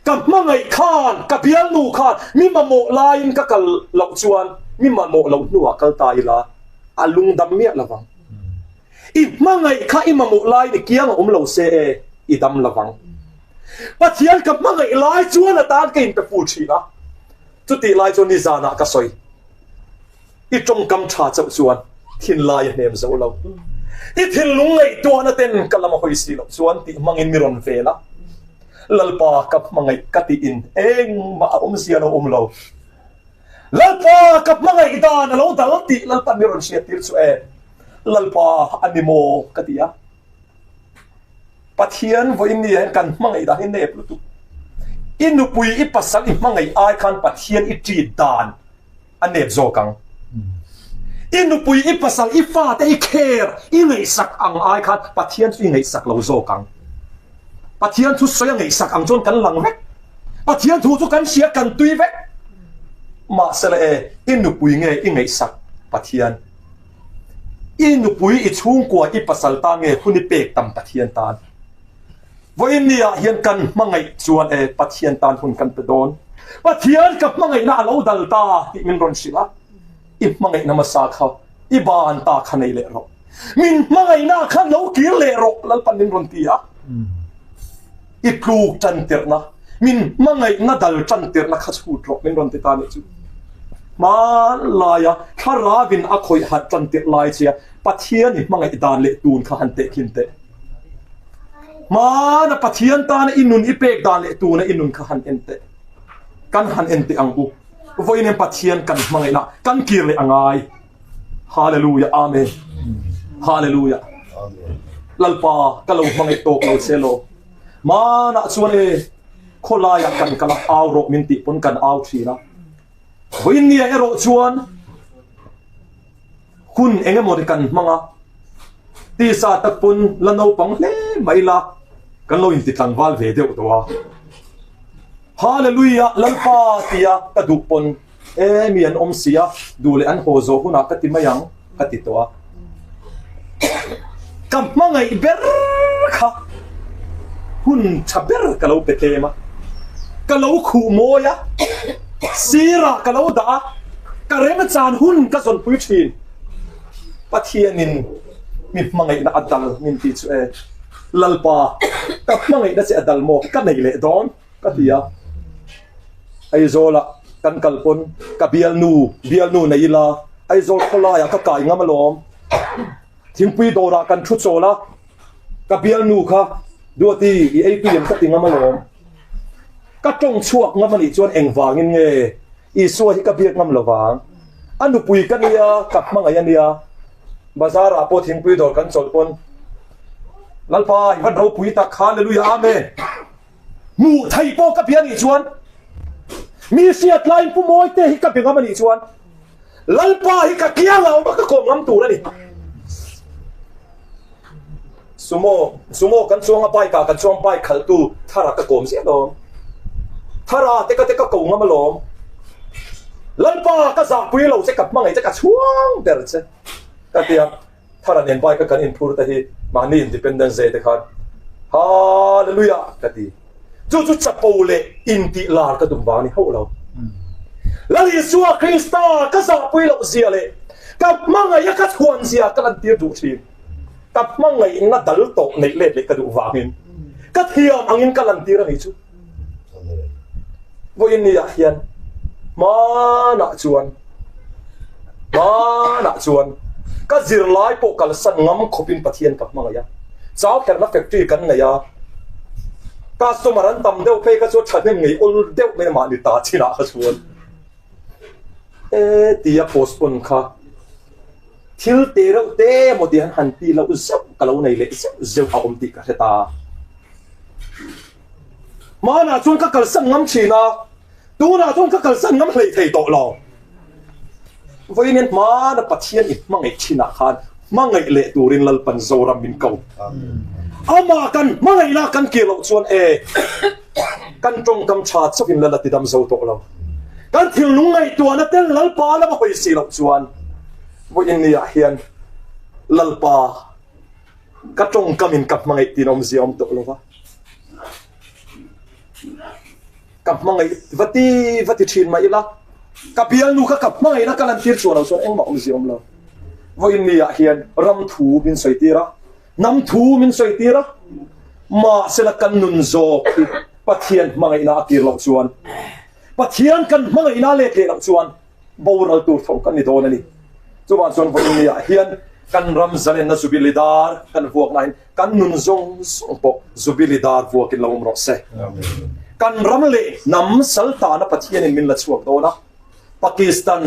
Speaker 1: Ka hmangaih khan ka bialnu khan mi mamawh laiin ka kal loh chuan mi mamawh loh hnuah kal ta ila a lungdam miah lo vang. I hmangaih kha i mamawh laiin i kiang a awm lo se e i dam lo vang. Pathian ka hmangaih lai chuan atan ka inpe fur thin a, chutih lai chuan nizanah ka sawi. I tawngkam tha chauh chuan thinlai a hnem zo lo. I thinlung ngaihtuahna ten ka lam a hawi si loh chuan tih hmangin mi rawn vel a. Lalpa ka hmangaih ka tiin engmah a awmzia lo awm lo. Lalpa ka hmangaih dan a lo dal tih Lalpan mi rawn hriattir chu e Lalpa a ni maw ka ti a. Pathian vawiin ni ah hian kan hmangaih dan hi nep lutuk. I nupui i pasal i hmangaih ai khan Pathian i treat dan a nep zawk ang. I nupui, i pasal, i fate i care, i ngaihsak ang ai khan Pathian chu i ngaihsak lo zawk ang. Pathian thu sawi a ngaihsak ang chuan kan lang vek. Pathian thu chu kan hria, kan tui vek. Mahsela e, i nupui nge i ngaihsak Pathian? I nupui, i chhungkua, i pasal tan nge hun i pek tam Pathian tan? Vawiin ni ah hian kan hmangaih chuan e Pathian tan hun kan pe dawn. Pathian ka hmangaihna a lo dal ta tih min rawn hrilh a, i hmangaihna hmasa kha i ban ta kha nei leh rawh. Min hmangaihna kha lo kir leh rawh Lalpan min rawn ti a. I tluk tan tirhna, min hmangaihna dal tan tirhna kha chhut rawh min rawn ti ta nih chu. Hmanlaia thlarauin a khawih harh tan tirh lai che a Pathian i hmangaih dan leh tun kha han tehkhin teh. Hmana Pathian tana i nun i pek dan leh tuna i nun kha han en teh. Kan han en teh ang u. Vawiin hian Pathian kan hmangaihna kan kir leh a ngai. Hallelujah Amen. Hallelujah. Lalpa ka lo hmangaih tawk lo che lo. Hmanah chuan e khawlaiah kan kal a au rawh min tih pawn kan au thin a. Vawiin nia erawh chuan Hun eng emaw ri kan hmang a, tisa tak pawn la naupang hle mai la, kan lo inti tlangval ve deuh tawh a. Hallelujah Lalpa tia ka duh pawn e mi an awm si a, duh leh an haw zawh hunah ka ti mai ang ka ti tawh a. Ka hmangaih ber kha hun tha ber ka lo pe tlem a, ka lo khuh mawi a, sirah ka lo dah a, ka remchan hun ka zawnpui thin. Pathianin mi hmangaihna a dal min tih chu e, Lalpa, ka hmangaihna che a dal maw ka nei leh dawn ka ti a. Aizawlah kan kal pawn ka bialnu, bialnu nei ila Aizawl khawlaiah ka kai ngam alawm. Thingpui dawrah kan thu chawl a, ka bialnu kha Duati i ei tui em ka ti ngam alawm. Ka tawng chhuak ngam anih chuan engvangin nge Isua hi ka biak ngam lovang. A nupui ka nia, ka hmangaih a nia. Bazar ah pawh thingpui dawr kan chawlh pawn. Lalpa i van ropui tak, Hallelujah Amen. Hmuh theih pawh ka bia nih chuan mi hriat laiin Pu Mawite hi ka be ngam a nih chuan Lalpa hi ka kiang a awm a ka kawm ngam tur a ni. Sumo, Sumo kan chuang a bike ah kan chuang bike khalhtu Thara ka kawm ziah alawm. Thara te ka te ka ko ngam alawm. Lalpa ka zahpui lo che ka hmangaih che ka chhuang ber che ka ti a. Thara nen bike a kan inphur te hi mahni Independence Day te khan Hallelujah ka ti. Chu chu chapo leh intih lar ka tum vang a ni hauh lo. Lal Isua Krista ka zahpui loh zia leh ka hmangaih a ka chhuan zia ka lantir duh thin. Ka hmangaihna dal tawh neih let leh ka duh vangin ka thiam angin ka lantir a nih chu. Vawiin ni ah hian hmanah chuan hmanah chuan ka zirlai pawh kalsan ngam khawpin Pathian ka hmangaih a, chau kherna factory kan nei a, customer an tam deuh phei kha chu thahnem ngei awl deuh mai a mahni ta chinah kha chuan e tia postpone kha thil te reuh te emaw tih han han tih loh zeuh ka lo nei leh zeuh zeuh a awm tih ka hre ta. Hmanah chuan ka kalsan ngam thin a, tunah chuan ka kalsan ngam hlei thei tawh lo. Vawiin hian hmana Pathian i hmangaih thinah khan hmangaih leh turin Lalpan Zoram min ko. Amah kan hmangaihna kan kir loh chuan e, kan tawngkam tha chauhin Lal a tidam zo tawh lo. Kan thilnung ngaihtuahna tel Lalpa lama hawi si loh chuan vawiin niah hian Lalpa Ka tawngkamin ka hmangaih tiin awmzia awm tawh lo va, ka hmangaih va ti va ti thin mah ila, ka bialnu kha ka hmangaihna ka lantir chuan lo chuan engmah awmzia awm lo. Vawiin ni ah hian ram thu min sawi tir a, hnam thu min sawi tir a, mahsela kan nun zawk hi Pathian hmangaihna a tir loh chuan, Pathian kan hmangaihna a let leh loh chuan, boral tur tho kan ni dawn a ni. Chuvang chuan vawiin ni ah hian kan ram zalenna Jubilee dar kan vuak nain kan nun zawng zawng pawh Jubilee dar vuakin lo awm rawh se. Kan ram leh hnam saltana Pathianin min la chhuak dawn a, Pakistan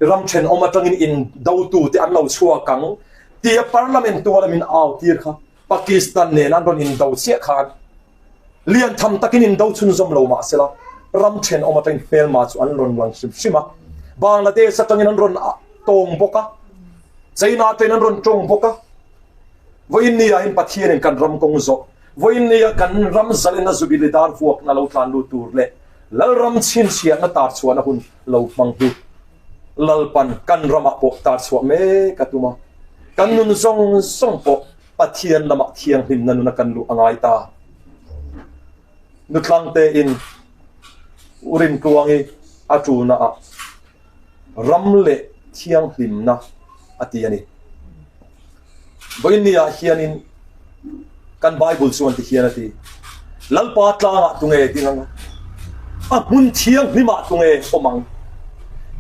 Speaker 1: ram thenawm atangin indotute an lo chhuak ang tia Parliament tuala min au tir kha Pakistan nen an rawn indo chiah khan Lian tham takin indo chhunzawm lo mah sela, ram thenawm atangin hmelma chu an rawn lang hrim hrim a. Bangladesh atangin an rawn tawng bawk a, China atangin an rawn tawng bawk a. Vawiin ni ah hian Pathianin kan ram kawng zawh, vawiin ni ah kan ram zalenna Jubilee dar vuakna lo tlan lut tur leh Lalram chhinchhiahna tar chhuahna hun lo hmang hi Lalpan kan ramah pawh tar chhuah mek a tum a. Kan nun zawng zawng pawh Pathian lamah thianghlimna nuna kan luh a ngai ta. Nutlang tein U Rintluangi a tulna ah ram leh thianghlimna a ti a ni. Vawiin ni ah hianin kan Bible chuan ti hian a ti, Lalpa tlangah tunge ding ang a, a hmun thianghlimah tunge awm ang?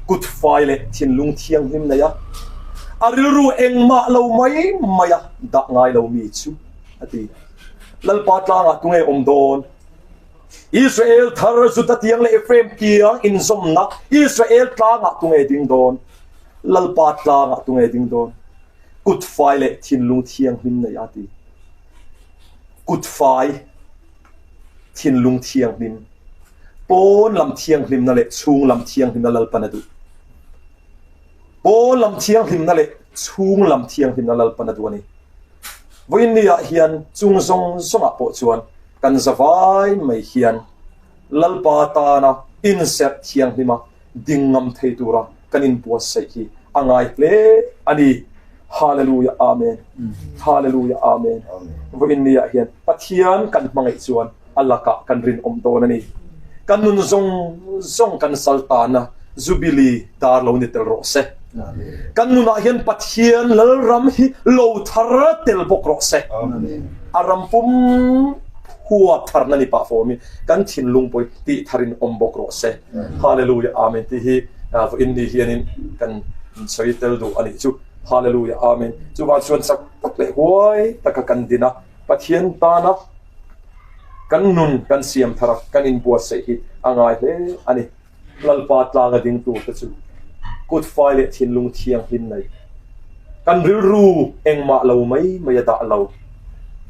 Speaker 1: Kut fai leh thinlung thianghlim nei a, a rilru engmah lo mai mai a dah ngai lo mi chu, a ti. Lalpa tlangah tunge awm dawn? Israel thar Juda tiang leh Ephraim tiang inzawmna Israel tlangah tunge ding dawn? Lalpa tlangah tunge ding dawn? Kut fai leh thinlung thianghlim nei a ti. Kut fai, thinlung thianghlim. Pawn lam thianghlimna leh chhung lam thianghlimna Lalpan a duh. Pawn lam thianghlimna leh chhung lam thianghlimna Lalpan a duh a ni. Vawiin ni ah hian chung zawng zawngah pawh chuan kan zavai mai hian Lalpa tana inserh thianghlima ding ngam thei tura kan inbuatsaih hi a ngai hle a ni. Hallelujah Amen. Hallelujah Amen. Vawiin ni ah hian Pathian kan hmangaih chuan a lakah kan rinawm dawn a ni. Kan nun zawng zawng kan sal tana Jubilee dar lo ni tel rawh se. Kan nunah hian Pathian Lalram hi lo thar tel bawk rawh se. A ram pum huap tharna ni pah fawmin kan thinlung pawh hi tih tharin awm bawk rawh se. Hallelujah Amen tih hi vawiin ni hianin kan sawi tel duh a nih chu. Hallelujah Amen. Chuvang chuan chak tak leh huai taka kan din a, Pathian tana Kan nun kan siam thar a, kan inbuatsaih hi a ngai hle a ni. Lalpa tlanga ding tur te chu kut fai leh thinlung thianghlim nei, kan rilru engmah lo mai mai a dah lo.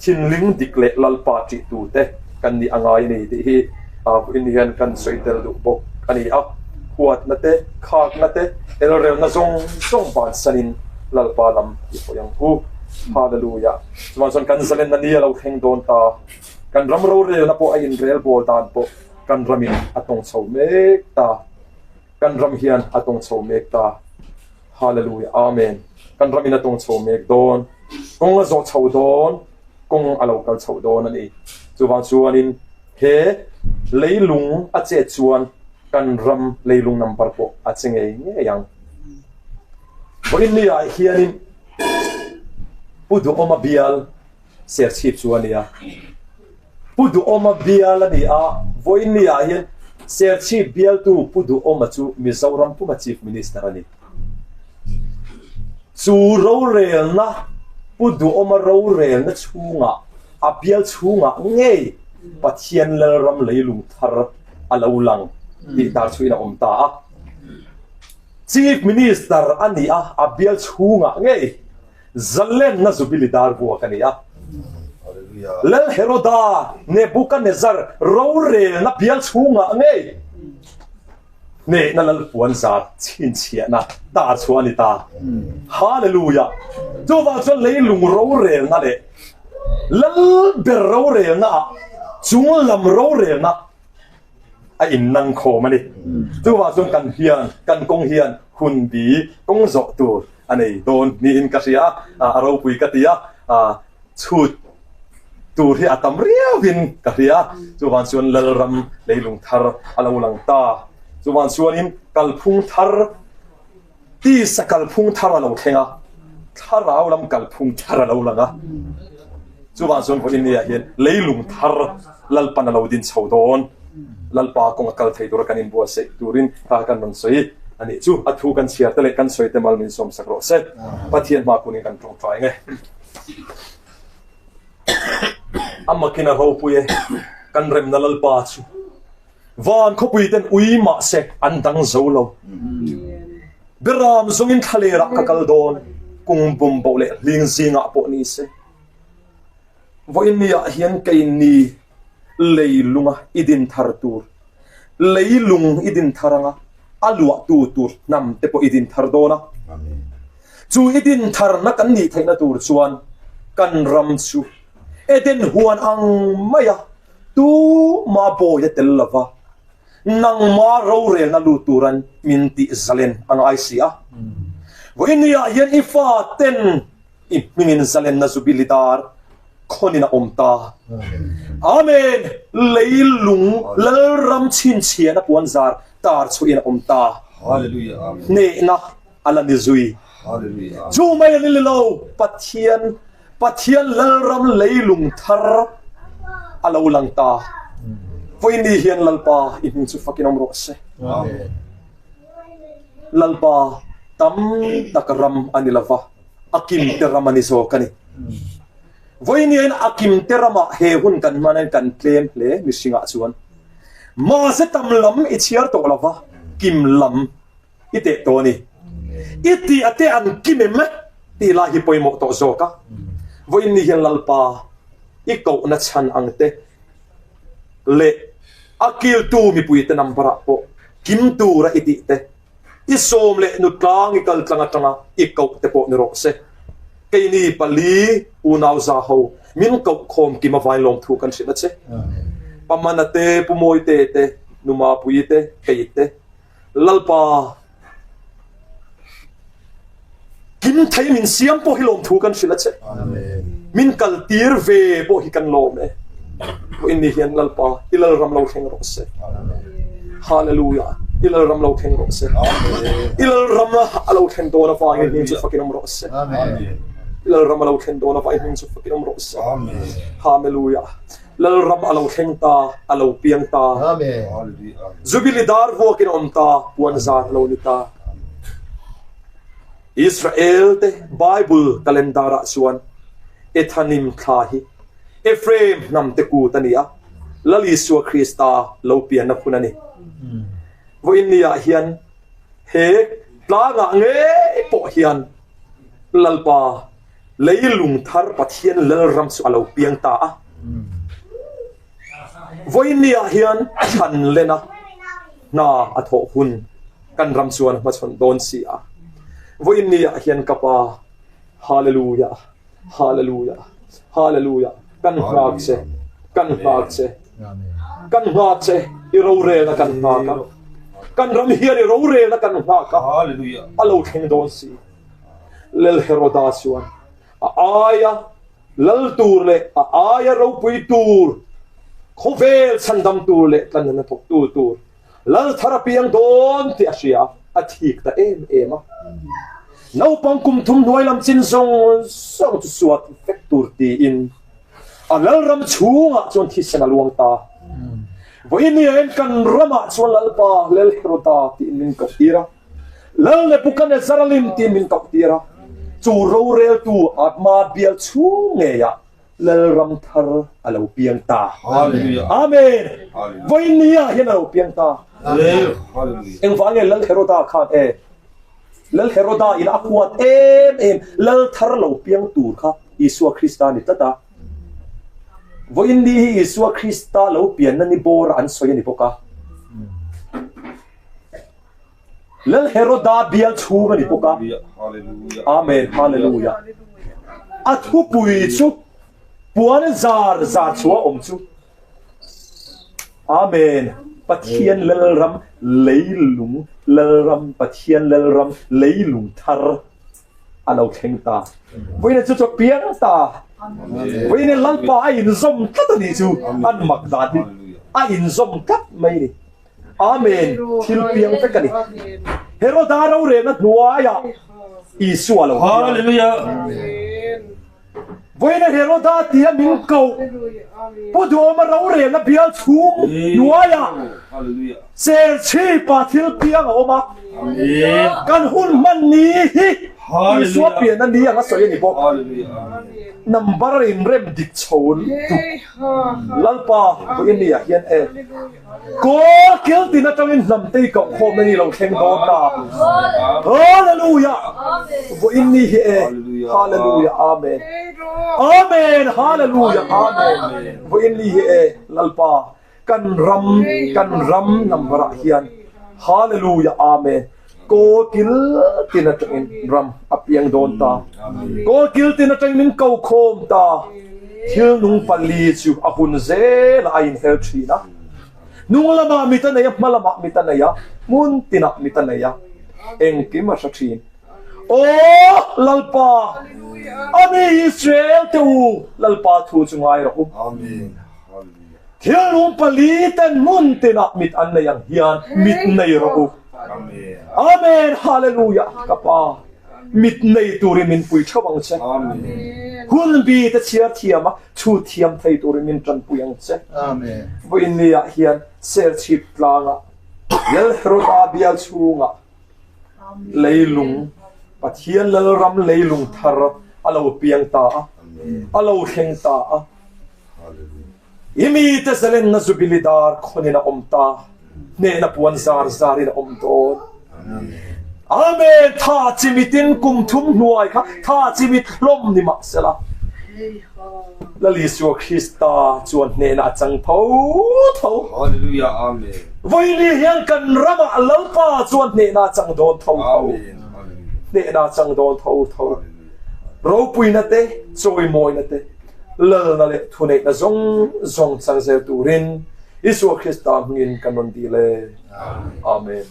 Speaker 1: Thinling dik leh Lalpa ṭihtute kan nih a ngai a ni tih hi vawiin hian kan sawi tel duh bawk a ni a. Huatna te, khakna te, elrelna zawng zawng bansanin Lalpa lam i hawi ang u. Hallelujah! Chuvang chuan kan zalenna ni a lo thleng dawn ta. Kan ram rorelna pawh a inrelbawl dan pawh kan ramin a tawng chho mek ta. Kan ram hian a tawng chho mek ta. Hallelujah! Amen! Kan ramin a tawng chho mek dawn. Kawng a zawh chho dawn, kawng a lo kal chhoh dawn a ni. Chuvang chuanin he leilung a chet chuan kan ram leilung number pawh a che ngei ngei ang. Vawiin ni ah hianin Pu Duhawma bial Serchhip chu a ni a. Pu Duhawma bial a ni a, vawiin ni ah hian Serchhip bialtu Pu Duhawma chu Mizoram puma Chief Minister a ni. Chu rorelna, Pu Duhawma rorelna chhungah, a bial chhungah ngei Pathian Lalram leilung thar a lo lang tih tar chhuiin a awm ta a. Chief Minister a ni a, a bial chhungah ngei Zalenna Zubili dar vuak a ni a. Lal Heroda, Nebukanezzar rorelna bial chhungah ngei hnehna lal puan zat chhinchhiahna tar chhuah a ni ta. Hallelujah! Chuvang chuan leilung rorelna leh lal ber rorelna ah chunglam rorelna a innang khawm a ni. Chuvang chuan kan hian, kan kawng hian hun bi kawng zawh tur a nei dawn niin ka hria a, a ropui ka ti a, chhut tur hi a tam riauin ka hria. Chuvang chuan Lalram leilung thar a lo lang ta. Chuvang chuanin kalphung thar Tisa kalphung thar a lo thleng a, thlarau lam kalphung thar a lo lang a. Chuvang chuan vawiin ni ah hian leilung thar Lalpan a lo din chho dawn. Lalpa kawng a kal thei tura kan inbuatsaih turin kha kan rawn sawi a nih chu. A thu kan chhiar te leh kan sawi te mal min sawmsak rawh se. Pathian hma kunin kan tawngtai nge. A makin a ropui e, kan remna Lalpa chu. Van khawpui ten ui mahse an dang zo lo. Beram zawngin thlaler ah ka kal dawn, kung bum boh leh hling zingah pawh ni se. Vawiin ni ah hian keini leilunga i din thar tur, leilung i din thar anga a luahtu tur hnam te pawh i din thar dawn a. Chu i din tharna kan nih theihna tur chuan kan ram chu Eden huan ang maia Tuma bawi a tel lova, nangma rorelna lut turan min tih zalen a ngai si a. Vawinia hian i faten i hmingin zalenna Zubili dar khawnin a awm ta. Amen! Leilung Lalram chhinchhiahna puanzar tar chhuahin a awm ta. Hnehna a la ni zui. Chu mai a ni lo, Pathian, Pathian Lalram leilung thar a lo lang ta. Vawiin hian Lalpa i hming chu fakin awm rawh se. Lalpa tam tak ram a ni lova, a kimte ram a ni zawk a ni. Vawiin hian a kimte ramah he hun kan hman hian kan tlem hle mihringah chuan. Mahse tam lam i chhiar tawh lova, kim lam I teh tawh a ni. I tih a te an kim em tih lai hi pawimawh tawh zawk a. Vawiin ni hian Lalpa i kohna chhan ang te leh a kiltu mipuite number ah pawh kim tura i tih te, i sawm leh nutlang i kal tlang atanga i koh te pawh ni rawh se. Keini pali unau za ho min koh khawm kim avain lawmthu kan hrilh a che. Pamana te, Pu Mawite te, Numapuii te, kei te, Lalpa, kim thei min siam pawh hi lawmthu kan hrilh a che. Min kal tir ve pawh hi kan lawm e. Vawiin ni hian Lalpa, i Lalram lo thleng rawh se. Hallelujah. I Lalram lo thleng rawh se. I Lalram a lo thlen dawn avangin hming chu fakin awm rawh se. I Lalram a lo thlen dawn avangin hming chu fakin awm rawh se. Hallelujah. Lalram a lo thleng ta, a lo piang ta. Zubili dar vuakin a awm ta, puan zan a lo ni ta. Israel te Bible calendar ah chuan Ethanim thla hi Ephraim hnam te kut a ni a, Lal Isua Krista lo pianna hun a ni. Vawiin ni ah hian he tlangah ngei pawh hian Lalpa. Leilung thar Pathian Lalram chu a lo piang ta a. Vawiinniah hian thlan lena hna a thawh hun kan ram chuan a hmachhawn dawn si a. Vawiinniah hian ka Pa, Hallelujah, Hallelujah, Hallelujah, kan nghak che, kan nghak che, kan nghak che, i rorelna kan nghak a. Kan ram hian i rorelna kan nghak a, a lo thleng dawn si. Lal Heroda chuan a aia lal tur leh a aia ropui tur, khawvel chhandam tur leh tlanna thawktu tur lal thar a piang dawn tih a hria a, a thik ta em em a. Naupang kum thum hnuai lam chin zawng zawng chu suat vek tur tiin a lalram chhungah chuan thisen a luang ta. Vawiin kan ramah chuan Lalpa Lal Heroda tiin min koh tir a. Lal Nebuchadnezzar a lim tiin min koh tir a, chu roreltu Atma bial chhung ngeiah Lalram thar a lo piang ta. Amen! Vawiin ah hian a lo piang ta. Engvang nge Lal Heroda khan e Lal Heroda in a huat em em Lal thar lo piang tur kha Isua Krista a ni tlat a. Vawiin ni hi Isua Krista lo pianna ni bawr an sawi a ni bawk a. Lal Heroda bial chhung a ni bawk a. Amen, Hallelujah. A thupui chu puan zar zar chhuah awm chu. Amen. Pathian Lalram leilung Lalram Pathian Lalram leilung thar a lo thleng ta. Vawiin chu chu piang ta. Vawiin Lalpa a inzawm tlat a nih chu an mak dan hi a inzawm tlat mai ni. Amen, thil piang vek a ni. Heroda rorelna hnuaiah Isua lo piang.
Speaker 2: Hallelujah.
Speaker 1: Vawiina Heroda tia min koh Pu Duhawma rorelna bial chhung hnuaiah Serchhipa thil piang a awm a. Kan hun hman ni hi Isua pianna ni anga sawi a ni bawk. Number inrem dik chho lutuk. Lalpa vawiin ni ah hian e. Kawl kil tin atangin hnam te i koh khawm na ni lo thleng dawn ta. Hallelujah! Vawiin ni hi e. Hallelujah! Amen. Amen! Hallelujah! Amen. Vawiin ni hi e. Lalpa, kan ram, kan ram number ah hian Hallelujah! Amen. Kawl kil tin atangin ram a piang dawn ta. Kawl kil tin atangin min ko khawm ta. Thil nung pali chu a hun zelah a inhel thin a. Hnung lamah mit a nei a, hma lamah mit a nei a, hmun tinah mit a nei a, engkim a hre thin. Aw Lalpa, a mi Israel te u, Lalpa thu chu ngai rawh u. Thil nung pali ten hmun tinah mit an nei ang hian mit nei rawh u. Amen Hallelujah ka pa mit nei turin min pui theuh ang che. Hun bi te chhiar thiam a chhut thiam thei turin min tanpui ang che. Vawiin ni ah hian Serchhip tlangah Lal Heroda bial chhungah leilung Pathian Lalram leilung thar a lo piang ta a, a lo thleng ta a. I mite zalenna Jubili dar khawnin a awm ta, hnehna puan zar zarin a awm dawn. Amen! Tha chimitin kum thum hnuai kha tha chimit hlawm ni mah sela, Lal Isua Krista chuan hnehna a chang tho tho.
Speaker 2: Hallelujah Amen.
Speaker 1: Vawiini hian kan ramah Lalpa chuan hnehna a chang dawn tho tho. Hnehna a chang dawn tho tho. Ropuina te, chawimawina te. Lalna leh thuneihna zawng zawng chang zel turin Isua Krista hmingin kan rawn dil e. Amen.